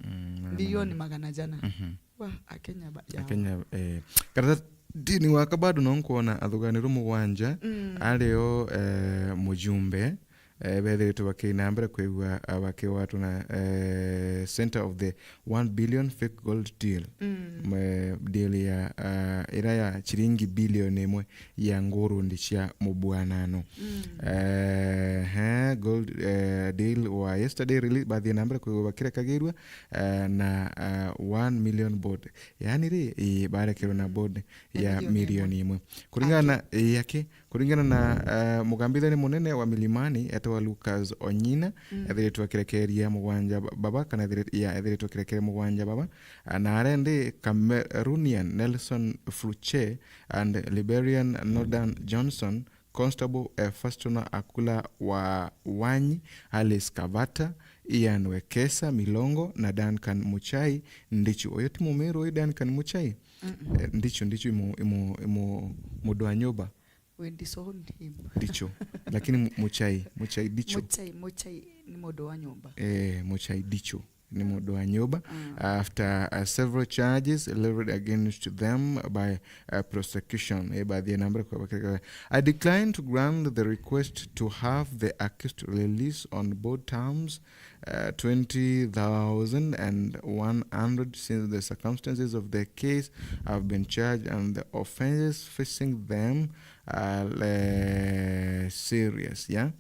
mm, milioni magana jana. Mhm. Wa, Akenya ba-, yawa. Akenya, eh, karatatini waka bado no nkwona athuganirwe mugwanja, mm, ario, eh, mujumbe, eh, bethiritwe bakiina mbere kwigua, ah, bakiwatwa na, eh, center of the one billion fake gold deal. Mm. Mwe-, deal ya, ah, ira ya chiringi bilioni imwe ya ngurundi cia mubwanano. Mm. Eh, he, gold, eh, deal wa yesterday release, bathie na mbere kwigua bakirekagirua, eh, na, eh, one million board. Yani ri, ii, barekerwe na board ya milioni imwe. Milioni imwe. Kuringana na, ii, aki, kuringana na, eh, mugambithania munene wa Milimani, etagwa Lucas Onyina, mm, ethiritwe akirekeria mugwanja ba-, baba, kana ethiri-, ya, ethiritwe akirekeria mugwanja baba. Ah, na arendi Cameroonian Nelson Fluche and Liberian Nordan Johnson, Constable, eh, Fastona Akula wa Wanyi, Alice Kavata, Ian Wekesa Milongo na Duncan Muchai Ndichu. Uyu ti Mumiru uyu Duncan Muchai? Mm-mm. Eh, Ndichu, Ndichu imu, imu, imu, mundu wa nyumba. We disown him. Ndichu. Lakini Mu-, Muchai, Muchai Ndichu. Muchai, Muchai ni mundu wa nyumba. Eh, Muchai Ndichu ni mundu wa nyumba. Mm. After, uh, several charges leveled against them by, uh, prosecution. Eh, bathie na mbere kwa bakireka. I decline to grant the request to have the accused released on board terms, uh, twenty thousand and one hundred, since the circumstances of the case have been charged and the offenses facing them are, uh, serious, yeah?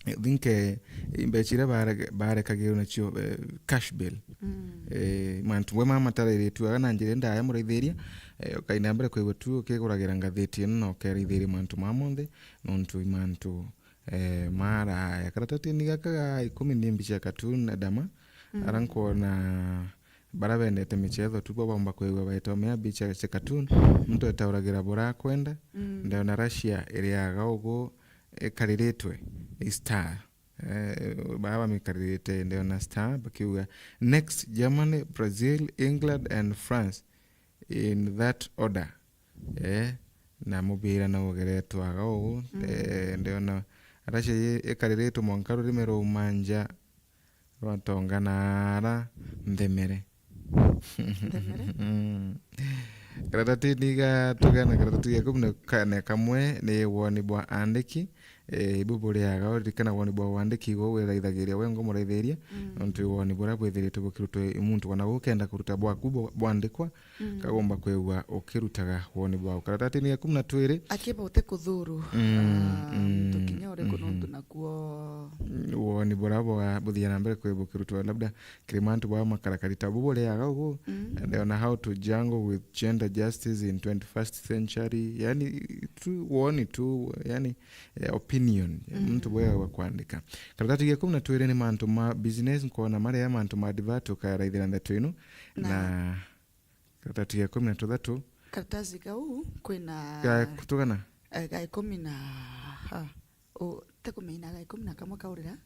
I think, eh, mbecha iria bare-, barekagirwe nacio, eh, cash bail. Mm. Eh, mantu bwe mama matariritue aga na njira ndaya muraithiria, eh, ukaina mbere kwigua tu ukiguragira ngathiti ino na ukeraithiria mantu ma monthe, nontu i mantu, eh, maraya. Karatatini gaka ga ikumi ni mbicha ya cartoon Adama, mm, ara nkwona bara bendete michetho tu bo baumba kwigua baetomea mbicha cia cartoon, muntu etauragira bura akwenda, mm, ndeona Russia iriaga ugu, ikariritwe i star. Eh, baba bamikaririte ndeona star bakiuga, "Next, Germany, Brazil, England and France in that order." Eh, na mubira no ugeretwaga uu. Mm. Eh, ndeona Russia yi-, ikariritwe mwanka rurimi rwauma nja rwatongana ara nthemere. Nthemere? Mm. Karatatini ga, tugea na karatati ga ikumi na ka-, na kamwe ni woni bwa andiki. Eh, ibu buriaga, uririkana woni bwa wandiki igwe wiraithagiria we ngo muraithiria, mm, nontu woni buria bwithiritwe bukirutwa i muntu kana ukenda kuruta bwaku bwa-, bwandikwa, mm, kagomba kwigua ukirutaga woni bwao. Karatatini ga ikumi na twiri. Akiba uti kuthuru, mm, ah, mm, muntu kinya uriku, mhm, nontu nakuo. Mm, woni buria bwa-, buthia na mbere kwi bukirutwa, labda kiri mantu bwa makarakari ta bu buriaga ugu, mm, and on how to jungle with gender justice in twenty-first century, yani tu woni tu, yani, eh, opinion ya, mm, muntu bwega wa kwandika. Karatati ga ikumi na twiri ni mantu ma business, nkwona maria mantu ma advert ukaraithira ndeto inu, na, na karatati ga ikumi na tuthatu. Karatasi kau kwina ga kutugana? Eh, ga ikumi na, ha, u-, ti kumenya ga ikumi na kamwe kaurira.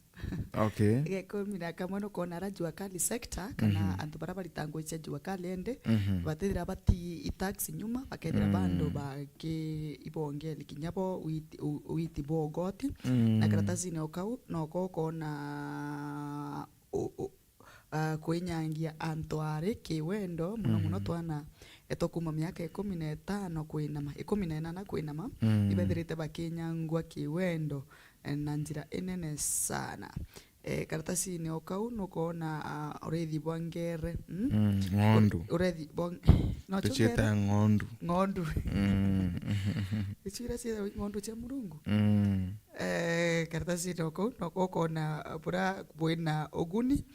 Okay. Ga ikumi na kamwe nukwona ara jua kali sector, kana, mhm, antu baria barita ngugi cia jua kali ende, mhm, batithira bati i tax nyuma, bakethira, mm, bandu baki ibongeni kinya bo witi, u-, witi bwa ugoti. Mm. Na karatasini o kau, noko ukona u-, u-, ah, kwinyangia antu ari kiwendo, muno muno, mhm, twana etwa kuma miaka ikumi na itano kwinama, ikumi na inana kwinama, mm, ibethirite bakinyangua kiwendo, eh, na njira inene sana. Eh, karatasini o kau nukwona, ah, urithi bwa ngere, mm? Mm, ng'ondu. Ur-, urethi bwa ng-, no cio tucieta ngere? Ng'ondu. Ng'ondu. Mm. Icio iria ciethawa i ng'ondu cia Murungu. Mm. Eh, karatasini o kau noko ukona bura bwina uguni,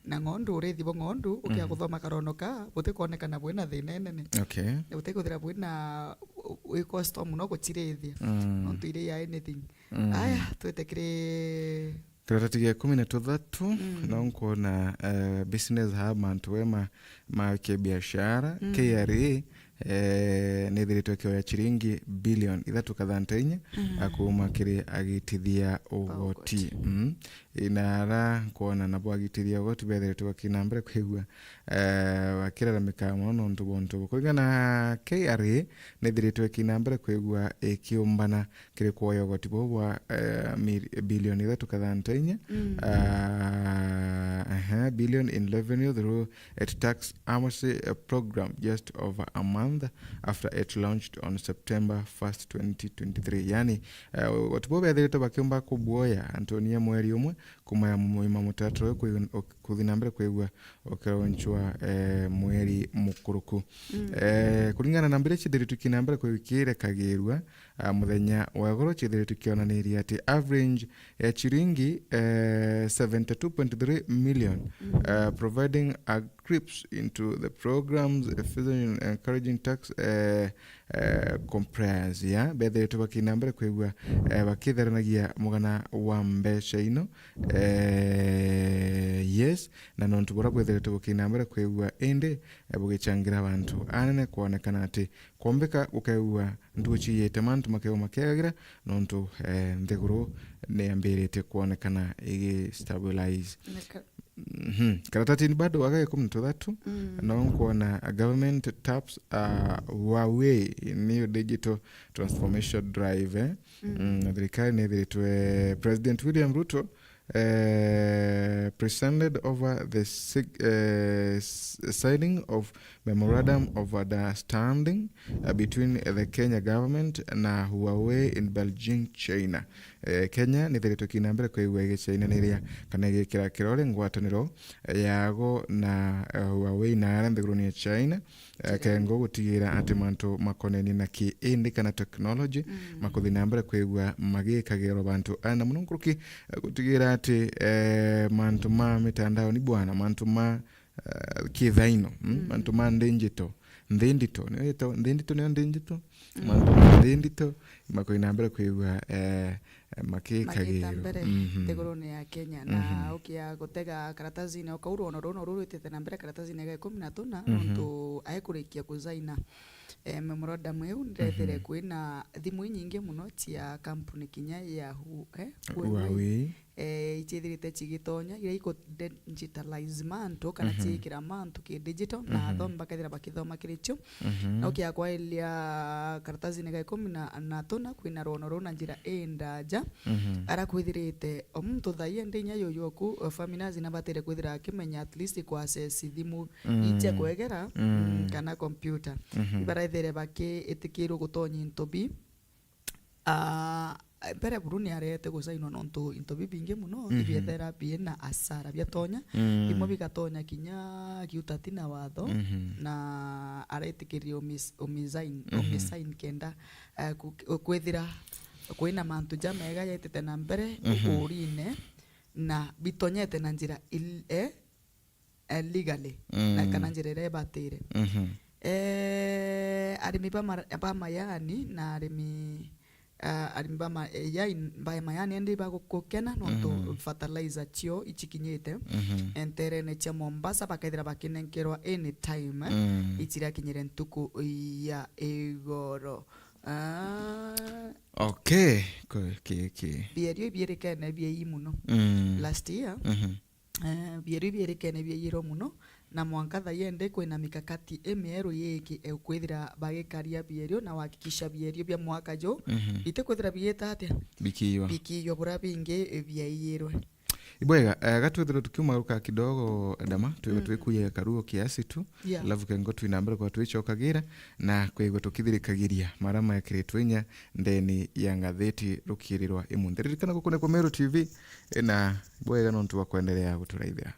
na ng'ondu, urithi bwa ng'ondu, ukia, mhm, kuthoma karono ka, butikwonekana bwina thina inene. Okay. Butikuthira bwina, wi cost muno gucirithia. Mm. Nontu iria ya anything. Mm. Aya, twite kiri karatati ga ikumi na tuthatu, mm, no nkwona, eh, business hub, mantu we ma, ma kibiashara, mm, K R A, eh, nithiritwe ikioya chiringi bilioni ithatu kathanta inya, mm, a kuma kiri agitithia ugoti. Ugoti. Mm. Ina ara nkwona nabo agitithia ugoti bethiritwe bakina mbere kwigua, eh, bakiraramika mono nontu bwa untu bu. Kuringana na K R A, nithiritwe ikina mbere kwigua ikiumbana kiri kwoya ugoti buu bwa, eh, mil-, bilioni ithatu kathanta inya. Mm. Ah, aha, billion in revenue through a tax amnesty, eh, program just over a month. month after it launched on September first, twenty twenty-three. Yani, eh, watu bo bethiritwe bakiumba kubwoya Antonia mweri umwe kuma ya muima mutaratara uyu kwi-, uk-, kuthi na mbere kwigua ukiraunchwa, eh, mweri mukuruku. Mm. Eh, kuringana na mbere chithiritwe ki na mbere kwigua kirekagirua, ah, muthenya wa igoro chithiritwe kionaniria ati average ya chiringi, eh, seventy-two point three million, mm, eh, providing a grips into the program's efficient and encouraging tax, eh, eh, compliance, ya bethiritwe bakina mbere kwigua, eh, bakitharanagia mugana wa mbeca ino, eh, yes, na nontu bura bwithiritwe bukina mbere kwigua indi, eh, bugichangira bantu anene kwonekana ati kwombika gukeigua ntugu ciiyite mantu makeigua makiagagira nontu, eh, nthiguru niyambiritie kwonekana igi stabilize. Neka- Mhm. Karatatini bado wa gaka ikumi na tuthatu, mm, no nkwona a government taps, uh, Huawei new digital transformation drive, eh? Mm. Mm, na thirikari nithiritwe, President William Ruto, eh, presided over the sig-, eh, s-, signing of memorandum of understanding, uh, between the Kenya government na Huawei in Beijing, China. Eh, Kenya nithiritwe kina mbere kwigua igicainaniria kana igikira kirore ngwataniro yago na, eh, Huawei na aria nthiguruni ya China, eh, kengo gutigira ati mantu makonenie na ki indi kana technology, mm, makuthi na mbere kwigua magikagirwa bantu ana muno nkuruki, eh, gutigira ati, eh, mantu ma mitandaoni bwana, mantu ma, eh, kithaino, mm, mm, mantu ma digital, nthi ndito, niyo yetagwa nthi ndito, niyo nthi ndito, mm, mantu ma nthi ndito, makuthi na mbere kwigua, eh, eh, magita makikagirwa mbere, mhm, nthiguruni ya Kenya. Na, mhm, ukia gutega karatasi-ini o kau rwono runo ruru rwitite na mbere karatasi-ini ga ikumi na tuna, mhm, nontu aikurikia kusaina, eh, memorandum iu, ndethire, mhm, kwina thimu inyingi muno cia kampuni kinya ya Hu-, eh, Huawei. Huawei. Eh, ichithirite chigitonya, iria iku digitalize mantu, kana, mhm, ciikira mantu ki digital, na, mhm, athomi bakethira bakithoma kiri cio. Mhm. Na ukia kwairia karatasini ga ikumi na, na tuna kwina rwono ruu na njira indaja, mhm, ara kwithirite o muntu thaia ndi inya yuyu oku, eh, family nurse nabatire kwithira akimenya at least ku access thimu, mm, iche kwegera, mm, mm, kana computer. Mhm. Ibaraithire bakiitikirwe gutonya into bi, ah, mbere buru ni arete gusainwa nontu into bibingi muno, mhm, ibiethera biina asara biatonya, mm, bimwe bigatonya kinya kiutati na watho, mhm, na aretikiriria umis-, umisign, mhm, umisign kenda, eh, ku-, kwithira kwina mantu jamega jetite na mbere, mhm, ukurine, na bitonyete na njira il-, eh, eh, legally, mm, na kana njira iria ibatire. Mhm. Eh, arimi ba mar-, ba mayani na arimi, ah, arimi ba ma-, eh, yai-, ba mayani endi bagukena nontu, mhm, fertilizer cio ichikinyite. Mhm. Enterene cia Mombasa bakethira bakinenkerwa anytime, mm, ichirakinyire ntuku ya igoro. Ah. Okay, ko-, ki-, ki- Bierio ibierikene biei muno. Mm. Last year, mhm. Eh, bieru ibierikene biaiyirwe muno, na mwanka thaia indi kwina mikakati imieru yiki ekwithira bagikaria bieru na wahakikisha bieru bia mwaka ju, mhm, bitikwithira biita atia? Bikiiywa. Bikiiywa bura bingi biaiyirwe. Ibwega, eh, ga twithirwe tukiuma ruka kidogo, Dama, twithirwe, mm, twikuya karuo kiasi tu, yeah, alafu kengo twina mbere kwa twichokagira na kwigua tukithirikagiria mara mekiritwe inya ndeni ya ngatheti rukirirwa imunthi. Ririkana gukunekwa Meru T V, na bwega nontu bwa kwenderea guturaithira.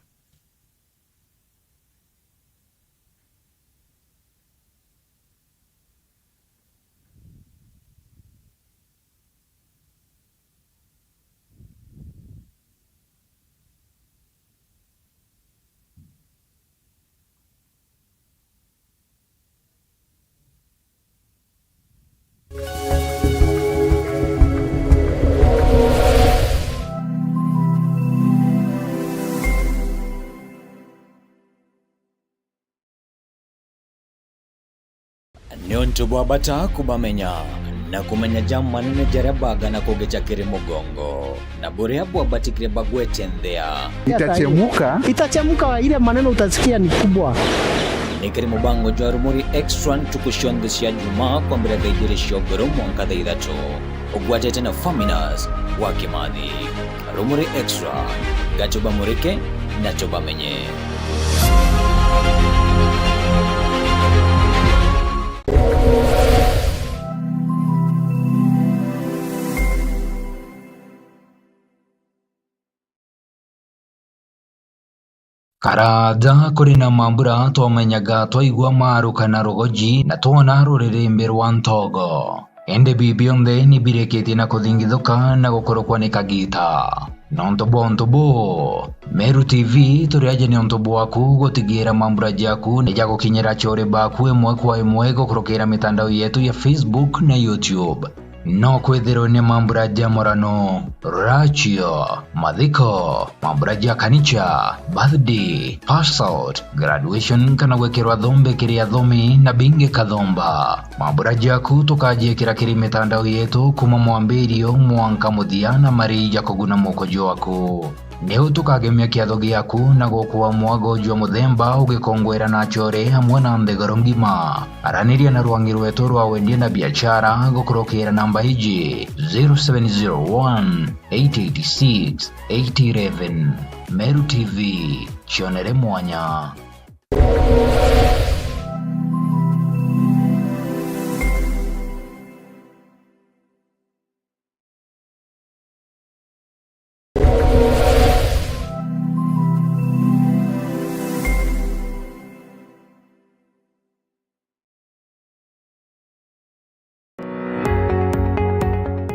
Niuntu bwa bata kubamenya, na kumenya ja manene jaria bagana kugecha kiri mugongo, na buria bwabatikire bagwete nthia. Itachemuka. Itachemuka, ile maneno utasikia ni kubwa. Ni kiri mubango jwa Rumuri Extra ntuku cionthe cia Juma kwambira thaa ijiri cia ugoro mwanka thaa ithatu. Ugwatite na Faminas wa Kimathi. Rumuri Extra, ga tubamurike na tubamenye. Araja kuri na mambura twamenyaga twaigua maruka na rugoji na twona ruririmbi rwa ntogo. Indi bi bionthe ni birikitie na kuthingithuka na gukurukwa ni kagita. Nontu bwa untu buu, Meru T V turi aja ni untu bwaku gutigira mambura jaku ni jagukinyira achore baku imwe kwa imwe gukurukira mitandao yetu ya Facebook na YouTube. No kwithirwe ni mambura ja murano, ratio, mathiko, mambura ja kanicha, birthday, pass out, graduation kana gwikirwa thombe kiri athomi na bingi kathomba. Mambura jaku tukajiikira kiri mitandao yetu kuma mwambirio mwanka muthia na mari ja kuguna muko jwaku. Niu tukagemia kiatho giaku na gukua mwago jwa muthemba ugikongwera na achore amwe na nthiguru ngima. Araniria na rwangi rwetu rwa wendia na biachara gukurukira namba iji, zero seven zero one, eight eight six, eight eleven. Meru T V, cionere mwanya.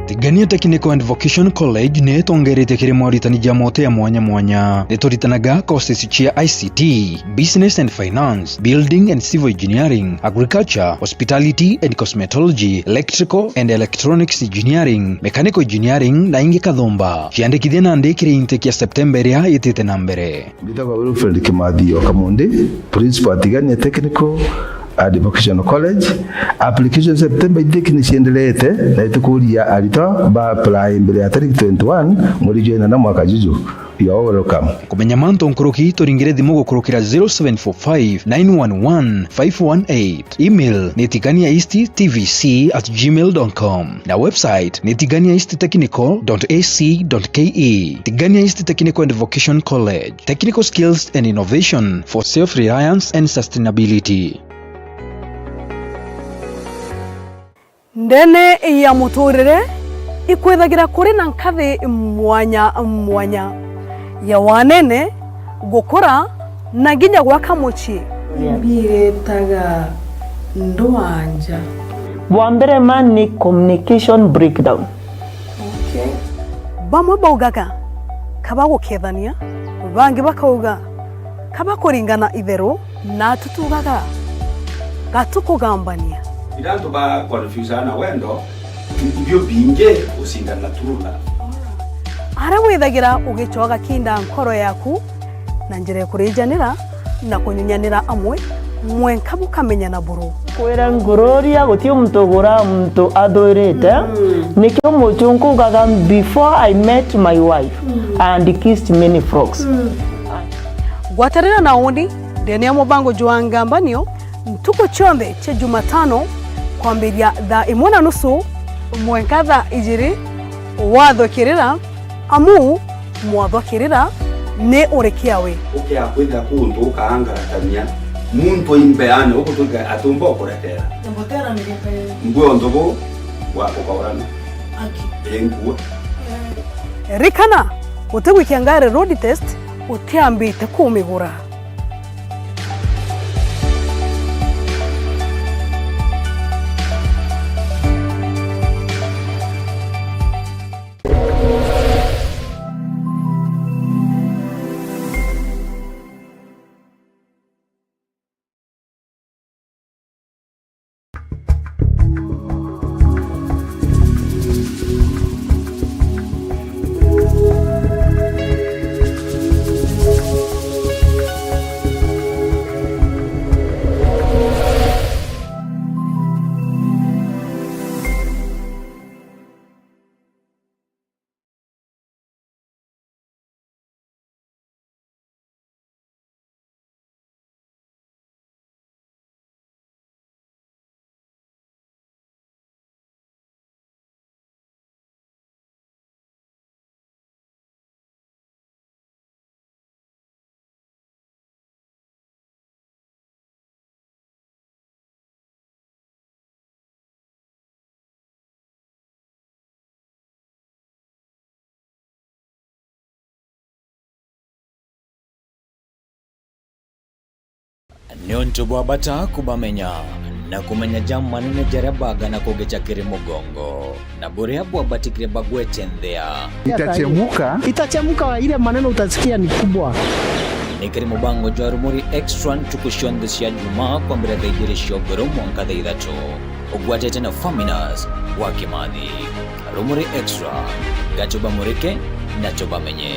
Tigania Technical and Vocation College ni itongeretie kiri moritani ja mote ya mwanya mwanya. Ni turitanaga courses cia I C T, Business and Finance, Building and Civil Engineering, Agriculture, Hospitality and Cosmetology, Electrical and Electronics Engineering, Mechanical Engineering na ingi kathumba. Ciandikithia nandi kiri intake ya September iria itite na mbere. Mbitagwa Wilfred Kimathi o Kamundi, Principal Tigania Technical and Vocational College. Application September intake ni ciendelete, na itukuria aritwa ba apply mbere ya tariki twenty-one mweri jwa inana mwaka juju. You are welcome. Kumenya mantu nkuruki, turingire thimu gukurukira zero seven four five, nine one one, five one eight. Email ni tigania east T V C at gmail dot com. Na website ni tigania east technical dot A C dot K E. Tigania East Technical and Vocation College. Technical skills and innovation for self-reliance and sustainability. Ndene ya muturire ikwithagira kuri na nkathi mwanya mwanya ya wanene, gukura, na nginya gwaka mucii. Mbiretaga ndwanja. Bwa mbere ma ni communication breakdown. Okay. Bamwe baugaga, "Kaba gukethania," bangi bakauga, "Kaba kuringana itheru," na tutugaga, "Ga tukugambania." Ira antu ba confuse na wendo, ibio bingi ucindana true love. Aria withagira ugicoaga kinda nkoro yaku, na njira ya kurijanira na kunyunyanira amwe, mwenka bukamenyana buru. Kwira ngururia, guti muntu ugura muntu athwirite. Mm. Nikio muchunku ugaga, "Before I met my wife, mm, I had kissed many frogs." Mm. Gwatanira na uni ndene ya mubango jwa Ngambanio ntuku cionthe cia Jumatano kwambiria thaa imwe na nusu mwenka thaa ijiri, wathukirira. Amu mwathwa kirira ni urikia we. Ukia kwithira kuntu ukaangaratania muntu imbeane, ugutuika atumba ukurekera. Mbotera ni gukaya. Mbwe untu bu wa ukaurana. Aki. Ii nkua. Rikana, utigwikia ngari road test utiambite kumigura. Niuntu bwa bata kubamenya na kumenya ja manene jaria bagana kugecha kiri mugongo, na buria bwabatikire bagwete nthia. Itachemuka. Itachemuka, ile maneno utasikia ni kubwa. Ni kiri mubango jwa Rumuri Extra ntuku cionthe cia Jumaa kwambira thaa ijiri cia uguru mwanka thaa ithatu. Ugwatite na Faminas wa Kimathi. Rumuri Extra, ga tubamurike na tubamenye.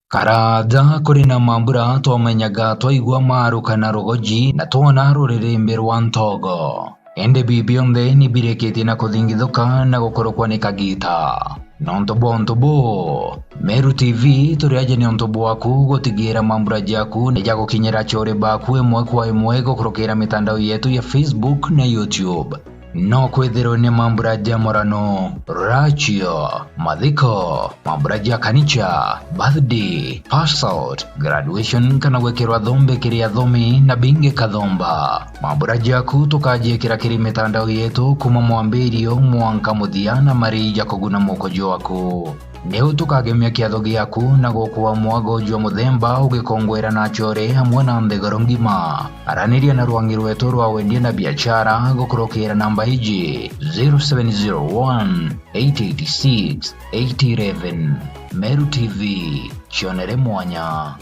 Karaja kuri na mambura twamenyaga twaigua maruka na rugoji na twona ruririmbi rwa ntogo. Indi bi bionthe ni birikitie na kuthingithuka na gukurukwa ni kagita. Nontu bwa untu buu, Meru T V turi aja ni untu bwaku gutigira mambura jaku ni jagukinyira achore baku imwe kwa imwe gukurukira mitandao yetu ya Facebook na YouTube. No kwithirwe ni mambura ja murano, ratio, mathiko, mambura ja kanicha, birthday, pass out, graduation kana gwikirwa thombe kiri athomi na bingi kathomba. Mambura jaku tukajiikira kiri mitandao yetu kuma mwambirio mwanka muthia na mari ja kuguna mukojo waku. Niu tukagemia kiatho giaku na gukua mwago jwa muthemba ugikongwera na achore amwe na nthiguru ngima. Araniria na rwangi rwetu rwa wendia na biachara gukurukira namba iji, zero seven zero one, eight eight six, eight eleven. Meru T V, cionere mwanya.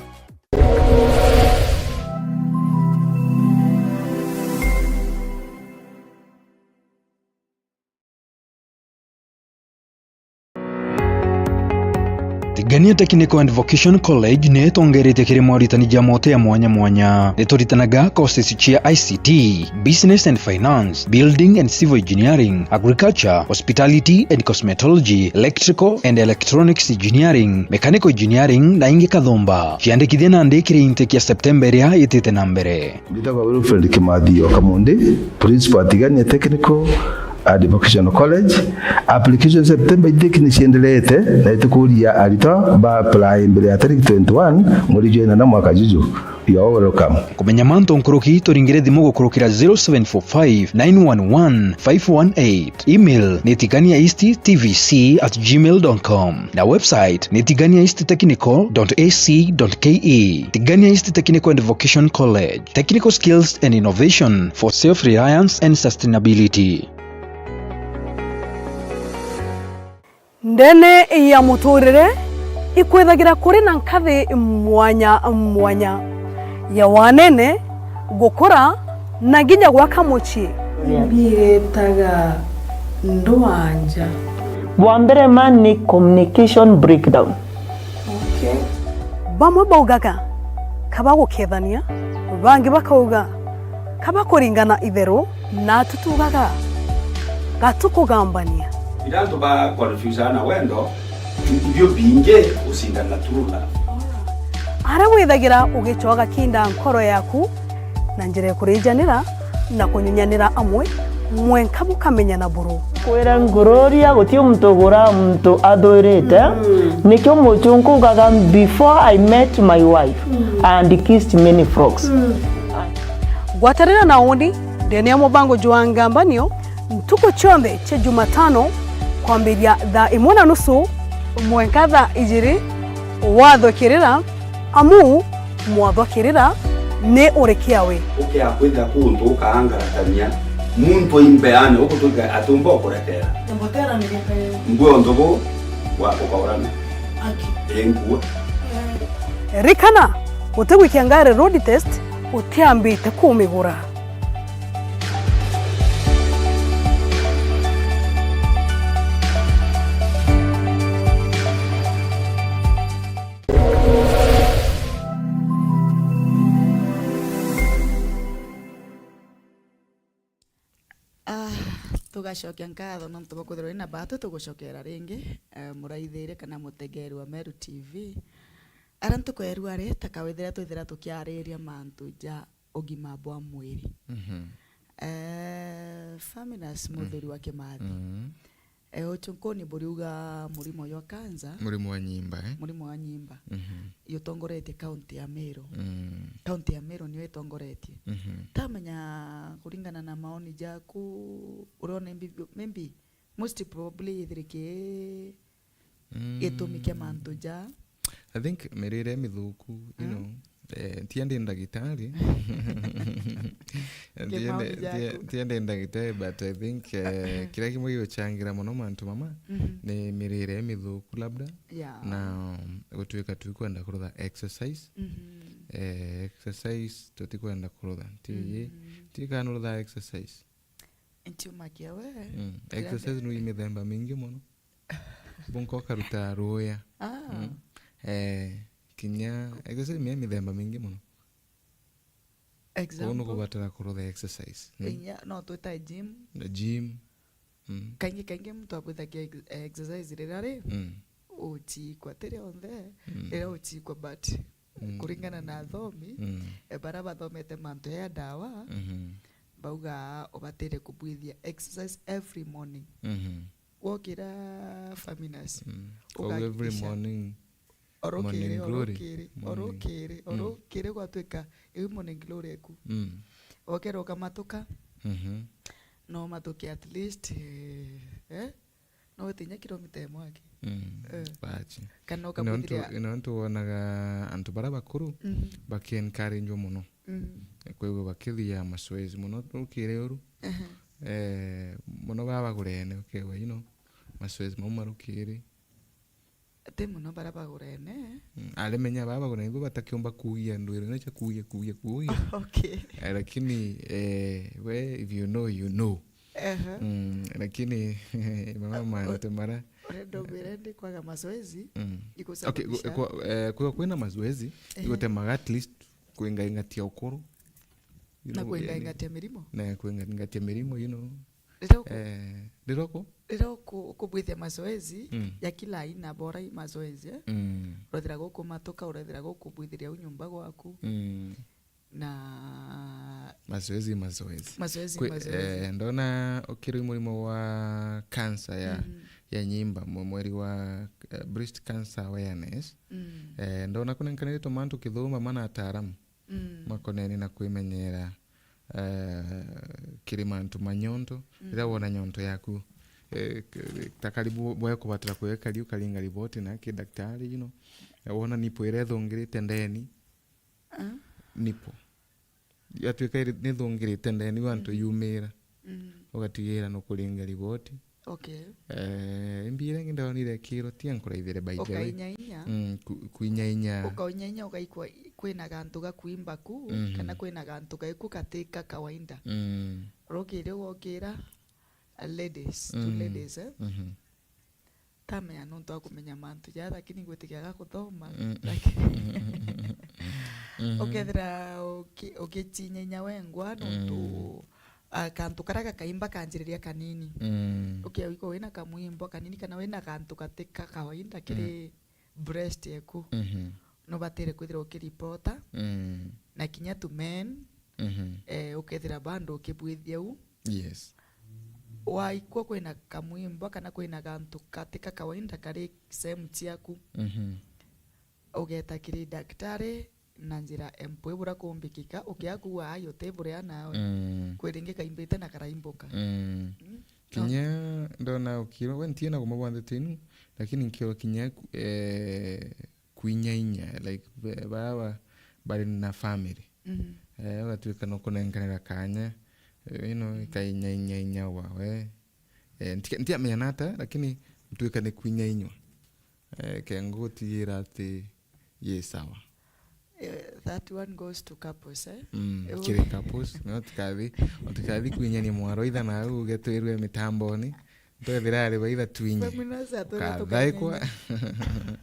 Tigania Technical and Vocation College ni itongeretie kiri moritani ja mote ya mwanya mwanya. Ni turitanaga courses cia I C T, Business and Finance, Building and Civil Engineering, Agriculture, Hospitality and Cosmetology, Electrical and Electronics Engineering, Mechanical Engineering na ingi kathumba. Ciandikithia nandi kiri intake ya September iria itite na mbere. Mbitagwa Wilfred Kimathi o Kamundi, Principal Tigania Technical and Vocational College. Application September intake ni cienderete, na itukuria aritwa ba apply mbere ya tariki twenty-one mweri jwa inana mwaka juju. You are welcome. Kumenya mantu nkuruki, turingire thimu gukurukira zero seven four five, nine one one, five one eight. Email ni tigania east T V C at gmail dot com. Na website ni tigania east technical dot A C dot K E. Tigania East Technical and Vocation College. Technical skills and innovation for self-reliance and sustainability. Ndene ya muturire ikwithagira kuri na nkathi mwanya mwanya ya wanene, gukura, na nginya gwaka mucii. Bietaga ndwanja. Bwa mbere ma ni communication breakdown. Okay. Bamwe baugaga, "Kaba gukethania," bangi bakauga, "Kaba kuringana itheru," na tutugaga, "Gatu kugambania." Ira antu ba confuse na wendo, ibio bingi gucindana true love. Ara withagira ugicoga kinda nkoro yaku, na njira ya kurijanira na kunyunyanira amwe, mwenka bukamenyana buru. Kwira ngururia, guti muntu ugura muntu athwirite. Mm. Nikio muchunku ugaga, "Before I met my wife, mm, I had kissed many frogs." Mm. Gwatanira na uni ndene ya mubango jwa Ngambanio ntuku cionthe cia Jumatano kwambiria thaa imwe na nusu mwenka thaa ijiri, wathukirira. Amu mwathwa kirira ni urikia we. Ukea kwithira kuntu ukaangaratania muntu imbeane, ukutwika atumba ukuretera. Mbotera ni gikayo. Mbwe untu bu wa ukaurana. Aki. Enkua. Rikana, utigwikia ngari road test utiambite kumigura. Ah, tugacokia nkatho nontu bwa kwithirwa ina batu tugucokera ringi, eh, muraithiria kana mutegeri wa Meru T V. Ara ntuku ya rua ri, ta kawithira twithira tukiariria mantu ja ugima bwa mwiri. Mhm. Eh, Faminas, mm, muthuri wa Kimathi. Mhm. Eh, uchunkuni buriuga murimo jwa cancer, Murimo wa nyimba, eh? Murimo wa nyimba. Mhm. Jutongoretie kaunti ya Meru. Mm. Kaunti ya Meru niyo itongoretie. Mhm. Tamenya kuringana na maoni jaku, urona maybe, maybe most probably ithiriki Mm. gitumi kia mantu ja. I think mirire mithuku, you Mm. know, eh, ntia ndi ndagitari. Ntia ndi, Kimaoni ntia, jaku. ntia ndi ndagitari, but I think, eh, kiria kimwe giguchangira mono mantu mama Mhm. ni mirire mithuku labda. Yeah. Na, um, gutuika tukwenda kurutha exercise. Mhm. Eh, exercise tutikwenda kurutha. Ti, Mm. ti kana urutha exercise. Ntiumakia we. Mm. Exercise ni mithemba mingi mono. Bunka ukaruta ruya. Ah. Mm. Eh, kinya exercise mi mithemba mingi mono. Koguo Example, nukubatara kurutha exercise. Mm. Inya, no twita gym. Na gym. Mm. Kaingi kaingi muntu abwithagia ex-, exercise riria ri, Mm. uchikwa ti rionthe, Mm. riria uchikwa but Mm. kuringana na athomi, Mm. eh, baria bathomete mantu ya ndawa, Mhm. bauga ubatire kubwithia exercise every morning. Mhm. Wokira Faminas, Mm. Kwa every ugahakikisha morning, orokiri, morning glory. Orokiri, Mm. orokiri gwatuika iu morning glory eku. Mm. Okera ukamatuka, Mhm. no matuke at least, eh, eh, no witinya kilomita imwe aki. Mm. Eh. Bachi. Kana Nontu, ukabwithiria nontu wonaga antu baria bakuru Mhm. baki encourage mono. Mhm. Kwigua bakithia mazoezi mono rukiri uru. Ehe. Eh, mono baba bagurene, ukegwa, you know, mazoezi mau marukiri. Ti mono baria bagurene. Mm, arimenya baba bagurene, ibo batakiumba kugia ndwiro ino cia kugia, kugia, kugia. Okay. Eh, lakini, eh, we, if you know, you know. Ehe. Mm, lakini, mama, mantu mara urenda umbire ndi kwaga mazoezi, Mm. Okay, ikusababisha kwa, eh, kwa kwina mazoezi, Ehe. igutemaga at least kwingaingatia ukuru. You Na know, kwingaingatia yani, mirimo. Na kwingaingatia mirimo, you know. Riria uku-, Eh, riria uku? riria uku-, ukubwithia mazoezi Mm. ya kila aina, bora i mazoezi, eh? Mm. Urethira guku matuka, urethira guku bwithiria au nyumba gwaku. Mm. Na Mazoezi, mazoezi. Mazoezi, Kwi-, mazoezi. eh, ndona ukiri murimo wa cancer ya, Mm. ya nyimba, mwe-, mweri wa, eh, breast cancer awareness. Mm. Eh, ndona kunenkanire tumantu kithuma mana ataaramu Mm. makonene na kwimenyera, eh, kiri mantu ma nyonto. Mm. Riria wona nyonto yaku, eh, k-, ta karibu bwe kubatira kwega kari ukaringa riboti na ki daktari, you know. Eh, wona nipo iria ithungirite ndeni, Ah. nipo. Yatuika iri-, nithungirite ndeni, antu Mm. yumira. Mm. Ugatigira nukuringa riboti. Okay. Eh, imbira ingi ndonire kiro tia nkuraithire, by the way. Ukainyainya. Mm, ku-, kuinyainya. Ukainyainya ugaikwa i-, kwina gantu gakuimba ku, Mhm. kana kwina gantu gaiku gati ka kawaida. Mm. Rukiri ugokira, ladies, tu Mm. ladies, eh? Mhm. Tamenya nontu wa kumenya mantu jaa, lakini gwitikia ga kuthoma. Mm. Lakini Mhm. ukethira uki-, ugichinyenya wengwa nontu, Mm. ah, kantu karia gakaimba kanjiriria kanini. Mm. Ukia wiko wina kamwimbo kanini kana wina gantu gati ka kawaida kiri Mm. breast eku. Mhm. Nubatire kwithira ukiripota. Mm. Na kinya tu men, Mhm. eh, ukethira bando ukibwithia u. Yes. Waikwa kwina kamwimbo kana kwina gantu gati ka kawaida kari sehemu ciaku, Mhm. ugeta kiri daktari na njira empwe bura kumbikika, ukia kuuga, "Ai, uti buria nawe." Mm. Kwi ringi kaimbite na karaimbuka. Mm. Mm. No. Kinya ndona ukiro, we ntiena kuma bwa ndeto inu, lakini nkiro kinya ku-, eh, kuinyainya, like, be-, baba bari na family. Mhm. Eh, ugatuika no kunenkanira kanya, eh, you know, Mm. ikainyainyainya wawe. Eh, nti-, ntiamenya nata, lakini ntuika ni kuinyainywa. Eh, kengo gutigira ati yi sawa. Eh, that one goes to couples, eh? Mm, Ewe- kiri couples, no tikathi, tikathi kuinyania mwaro itha na au uge twirwe mitamboni. Twethira ari baitha twinye. Feminist atwira Ukathaikwa. Tukainyaina.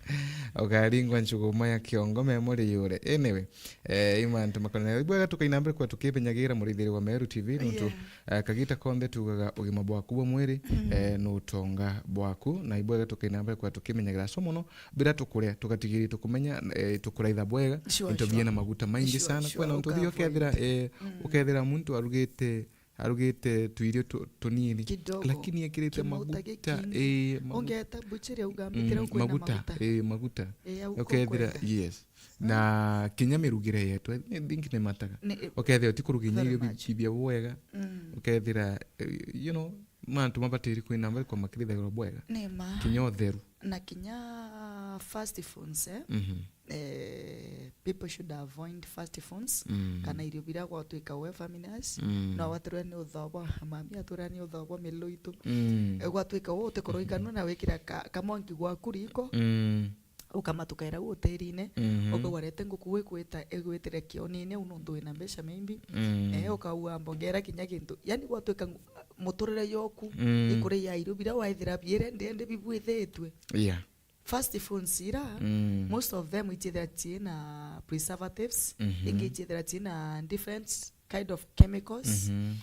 Ukaringwa nchuguma ya kiongo memory yure. Anyway, eh, imantu makonene. Ibwega tukaina mbere kwa tukibenyagira murithiri wa Meru T V nuntu, Yeah. eh, kagita konthe tugaga ugima bwaku bwa mwiri, Mm. eh, ni utonga bwaku. Na ibwega tukaina mbere kwa tukimenyagira so mono, bira tukuria, tugatigiri tukumenya, eh, tukuraitha bwega, Sure, into sure. biena maguta maingi Sure, sana. Sure. Kwena untu Uka thio ukethira, avoid. eh, Mm. ukethira muntu arugite arugite tuirio tu-, tunini. Kidogo. Lakini ekirite Kimuta maguta, gikingi. Ii, maguta. Ungeta buchiri auga, mm, mbitire ukwina maguta, maguta. Ii, maguta. Ii, au ukethira, kukwenda. Yes. Na kinya mirugire yetu, I think ni mataga. Ni, ukethira utikuruga inya very irio much. Bibithia bwega. Mm. Ukethira, eh, you know, mantu mabatiri kwina mbere kwa makirithagirwa bwega. Ni ma. Kinya utheru. Na kinya fast foods, eh? Mhm. Eh, people should avoid fast foods, mm, kana irio biria gwatwika we faminas, mm, no watwira ni uthobwa, mami atwira ni uthobwa milo itu. Mm. Eh, gwatwika we utikorwo ikanwa na wikira ka-, kamongi gwaku riko, mm, ukamatukaira u utirine, mhm, ukauga rete nguku ikwita, igwitire kionine u nontu wina mbeca maybe. Mm. Eh, ukauga mbongera kinya gintu. Yani gwatwika ngu-, muturire yoku, mm, ikuria ya irio biria waithira bierendi endi bibwithitwe. Yeah. Fast foods ira, mm, most of them ichithira china preservatives, mhm, ingi ichithira china different kind of chemicals. Mhm.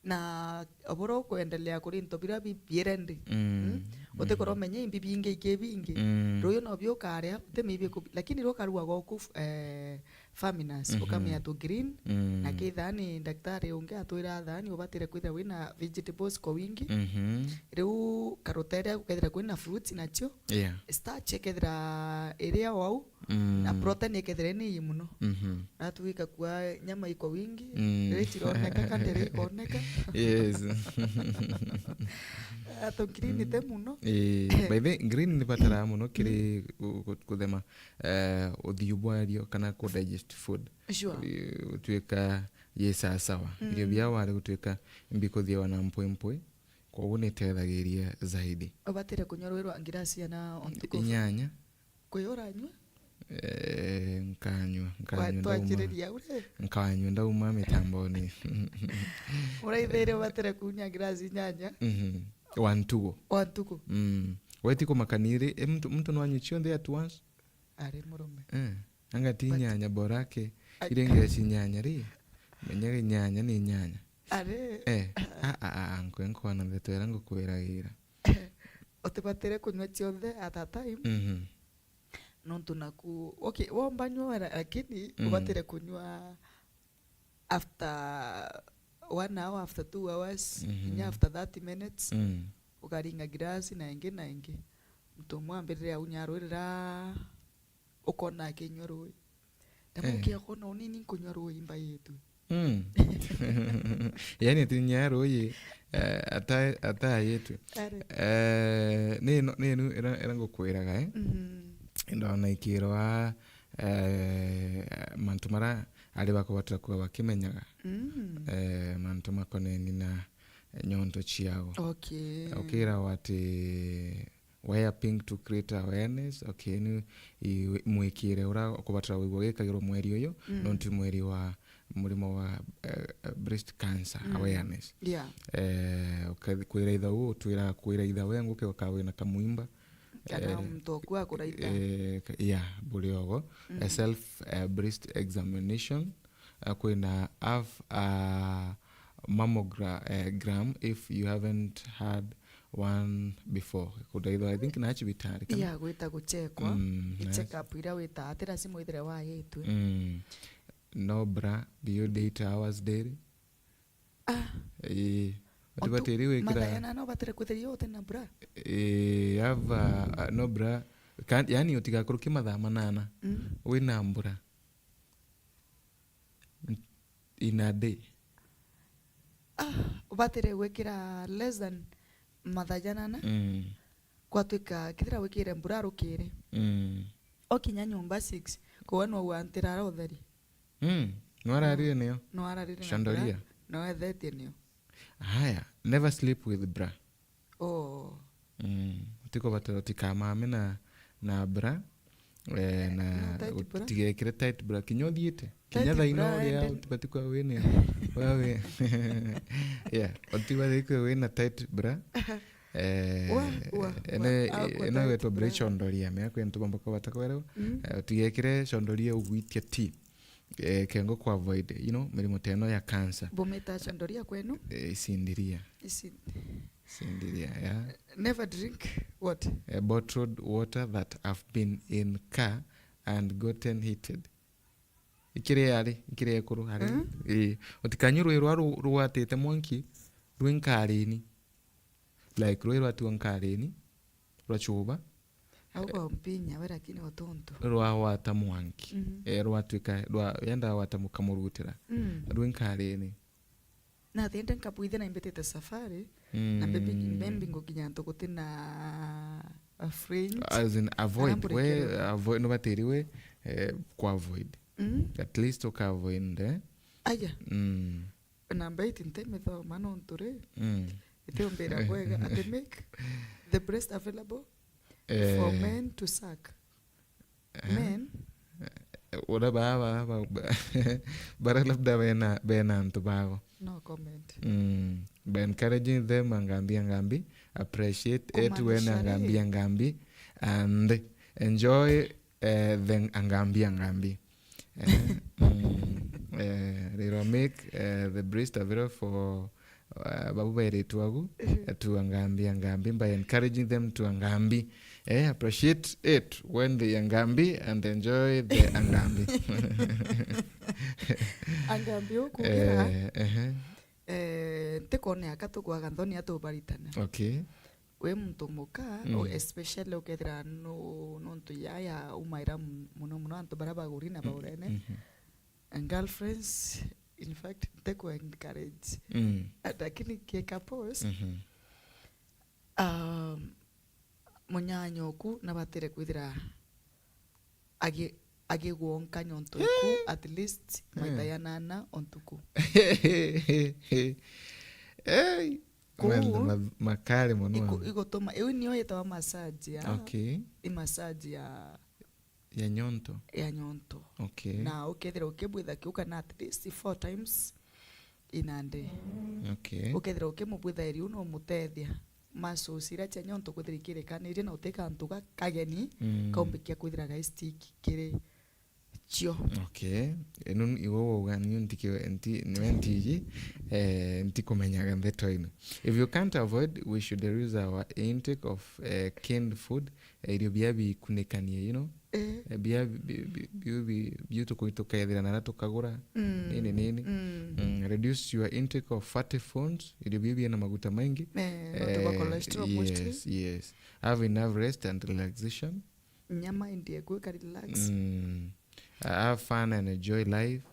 Na oboro ukwendelea kuri into biria bi-, bierendi. Mm. Mm? Utikorwo, mhm, umenye imbi bingi iki bingi. Mm. Ruyu no biukaria, uti maybe ku-, lakini rukarua goku, eh, faminas, mhm, ukamenya tu green, mm, na kethira ni daktari ungi atwira thani ubatire kwithira wina vegetables kwa wingi. Mhm. Riu karuteria gukethira kwina fruits nacio, yeah, starch ikethira iria wau, mm, na protein ikethira ni iyi muno. Mhm. Natugika kua nyama iko wingi, mm, riria ironeka kana irikoneka. Yes. Ato green, mm, te muno. Eh, by the way, green ni batara muno kiri, mm, ku-, ku-, kuthema, eh, uthiu bwario kana ku digest food. Sure. Eh, gutwika ye sawa sawa. Mm. Irio bia wari gutwika mbikuthiwa na mpwi mpwi, koguo ni itethagiria zaidi. Ubatire kunywa rwi rwa ngirasi ana o ntuku? Inyanya. Kwi uranywa? Eh, nkanywa, nkanywa. Wa-, ndauma, twachiriria ure? Nkanywa ndauma mitamboni. Uraithiire ubatire kunywa ngirasi inyanya? Mhm. Wa ntugu. Wa ntugu. Mm. Weti kumakania ri, e, mtu, mtu no anywe cionthe at once? Ari murume. Eh. Anga ti nyanya borake, iria ingi cia nyanya ri, menyaga nyanya ni nyanya. Ari. Eh, a, a, a, a, nkwe nkona ndeto iria ngukwiragira. Utibatire kunywa cionthe at a time. Mhm. Nontu naku, okay, womba nywa, lakini, mm, ubatire kunywa after one hour, after two hours, mhm, inya after thirty minutes, mm, ukaringa girasi na ingi na ingi. Muntu umwe ambirire aunya rwirira ukona akinywa rui. Na, eh, mukia kona unini nkunywa rui mbaitwe. Mm. Yani ati nya rui, eh, ata-, atayitwe. Ari. Eh, ni no, ni nu era, era ngukwiraga, eh. Mhm. Ndona ikirwa, eh, mantu mara ari bakubatira kuba bakimenyaga. Mm. Eh, mantu makoneni na nyonto ciao. Okay. Ukiragwa ati why a pink to create awareness. Okay, ni i-, mwikire ura ukubatira wigwa gikagirwo mweri uyu, mm, nontu mweri wa murimo wa, eh, breast cancer, mm, awareness. Yeah. Eh, ukathi-, kwira itha u, utwira kwira itha we nguke ukaga wina kamwimba. Kana, eh, muntu oku akuraita. Eh, ka-, yeah, buri ogo. Mm. A self, eh, breast examination. Eh, kwina have a mammogra-, eh, gram if you haven't had one before. Kudaithwa, I think, na cibitari kana? Ya gwita guchekwa, mm, i na check up iria wita, ati lazima withire wayitwe. Mm. No bra, do you date hours daily? Ah. Ii. Utibatiri wikira mathaa yanana ubatire kwithira utina bra? Ii, have a, a, no bra. Ka-, yani utigakuruki mathaa manana. Mm. Wina bra. In a day. Ah, ubatire gwikira less than mathaa janana. Mm. Kwatwika kethira wikire mbura rukiri. Mm. Okinya nyomba six, koguo no wantira ara utheri. Mm. No ararire nio? No ararire na bra. Chandelier. No ethetie nio. Haya, never sleep with bra. Oh. Mm. Utikubatara utikamame na, na bra. Eh, na no tight bra. Utigekire tight bra. Kinya uthiite. Kinya thaino uria utibati kwa wene. Wawe. Yeah, utibati kwa wena tight bra. Eh, wa, wa, ene, wa, au kwa ene tight wetwa bra. Bra chondoria, me akwe ntu bomba kwa bata kwerewa. Mm. Eh, utigekire chondoria ugwitia ti. Eh, kengo kwa avoid, you know, mirimo teno ya cancer. Bometa chondoria kwenu? Eh, isindiria. Isi- Sindiria, yeah. Never drink what? A bottled water that have been in car and gotten heated. Ikiri ari, ikiri ekuru ari. Mm. Ii. Utikanyu rwi rwa ru-, rugwatite mwanki, rwi nkarini. Like, rwi rwatua nkarini, rwa chuba. Au kwa mpinya we, lakini utuntu. Rwagwata mwanki. Mm. Eh, rwatuika, rwa, yenda gwata mukamurutira. Mm. Rwi nkarini. Na thiende nkabwithia na imbitite safari, na maybe, mm, maybe ngukinya antu guti na a fringe. As in avoid, we, aramburekerera. Avoid, nubatiri we, eh, ku avoid. Mm. At least uka avoid, eh? Aya. Mm. Namba eight ntimithoma nontu ri, mm, itiumbira bwega ati make the breast available, eh, for men to suck. Eh. Men. Eh, ura ba, ba, ba, ba, bara labda bena, bena antu bago. No comment. Mm. By encouraging them, angambi, angambi, appreciate it when, kumaanisha ri, angambi, angambi, and enjoy, eh, the angambi, angambi. Eh, mm, eh, riro make, eh, the breast available for, uh, babu bairitu agu, eh, to angambi, angambi, by encouraging them to angambi. Eh, appreciate it when they angambi and enjoy the angambi. Angambi ukugira, eh, ehe, eh, ntikwone aka tukwaga nthoni atubaritane. Okay. Wi muntu muka, mm, o-, especially ukethira nu-, nontu ya, ya umaira m-, muno muno antu baria baguri na, mm, baurene. Mhm. And girlfriends, in fact, ntiku encourage. Mm. Ah, lakini ki couples, mhm, um, munyanya uku nabatire kwithira agi-, agigwonka nyonto iku at least maita, eh, ya nana o ntuku. Hey! Kuu, ma-, makari mono iku-, igutuma, iu niyo yetawa massage ya, okay, i massage ya, ya nyonto. Ya nyonto. Okay. Na ukethira ukibwitha kiu kana at least four times in a day. Okay. Ukethira ukimubwitha iri u no umutethia. Muscles iria cia nyonto kwithira ikirikanirie na uti kantu ga kageni, mm, kaumbikia kwithira gai stick kiri cio. Okay. Inu iwe wauga niu ntiki-, nti-, niwe ntiji, eh, ntikumenyaga ndeto inu. If you can't avoid, we should reduce our intake of, eh, canned food, eh, irio bia bikunikanie, you know? Eh. Eh, bia bi-, bi-, bi-, biu bi-, biu tuku-, tukethira nara tukagura, mm, nini, nini. Mm. Mm, reduce your intake of fatty foods, irio biu biena maguta maingi. Eh, nontu bwa, eh, cholesterol mostly. Yes, yes. Have enough rest and relaxation. Inya mind eku ika relax. Mm. Have fun and enjoy life.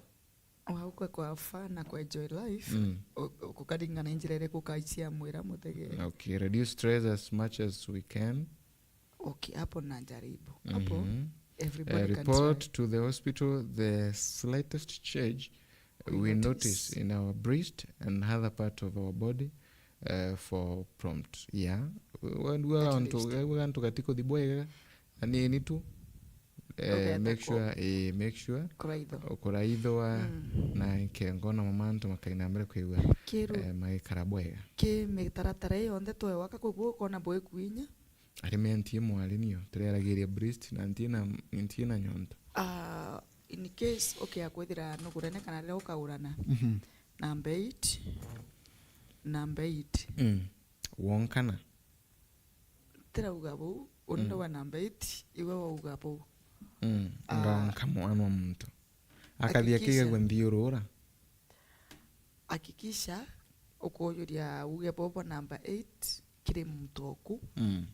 Waukwe kwa fun na ku enjoy life, mm, u-, u-, kukaringana i njira iriku ukaicia mwira muthegere. Okay, reduce stress as much as we can. Okay, hapo najaribu. Hapo, mhm, everybody, eh, can report try. To the hospital the slightest change we notice in our breast and other part of our body, eh, for prompt. Yeah. At least. Antu, antu gatikuthi bwega. Anini tu. Eh, uketa make sure, eh, make sure kuraithwa. Ukuraithwa, mm, na nkengo na mamantu makaina mbere kwigua, kiru, eh, magikara bwega. Ki mitaratara iyo yonthe twewa ka kwigua ukona bwiku inya? Ari me ntie mwari nio, tureragiria breast na ntie na, ntie na nyonto. Ah, in case, okay, akwithira nukurene kana riria ukaurana. Mhm. Number eight. Number eight. Mm. Wonkana. Tirauga buu, uni, mm, ndauga number eight, iwe wauga buu. Mm, ah, ngaonka mwana wa muntu. Akathi hakikisha akigagua nthiurura. Hakikisha ukujuria uge bobo number eight kiri muntu oku. Mm.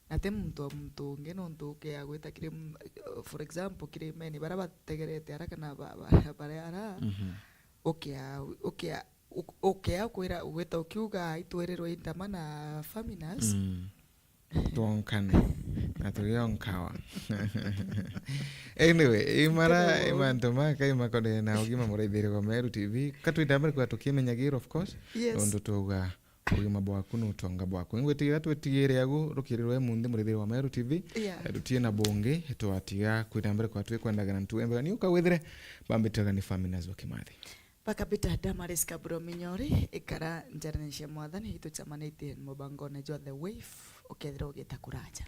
Na ti muntu wa muntu ungi, nontu ukea gwita kiri m-, for example, kiri meni baria bategerete ara kana ba-, ba-, baria ara, mhm, ukea, ukea uk-, ukea kwira, ugwita ukiuga, "Itwirirwe intama na Faminas." Mm. Twonkane. Na tugionkawa. Anyway, imara, imantu maka imakone na ugima muraithiria kwa Meru T V. Katwita mbere kwa tukimenyagira, of course. Yes. Nontu tuga ugima bwaku ni utonga bwaku. Ngwitigira twetigire agu rukirirwe munthi muraithiria wa Meru T V. Yeah. Eh, tutie na bungi, twatiga kwita mbere kwa twikwendagana ntu embega. Ni ukawithire bambitaga ni Faminas wa Kimathi. Bakabita Damaris Kaburo Minyori, ikara njarene cia Mwathani, itucamanitie mubangone jwa The Wave, ukethira ugita kuraja.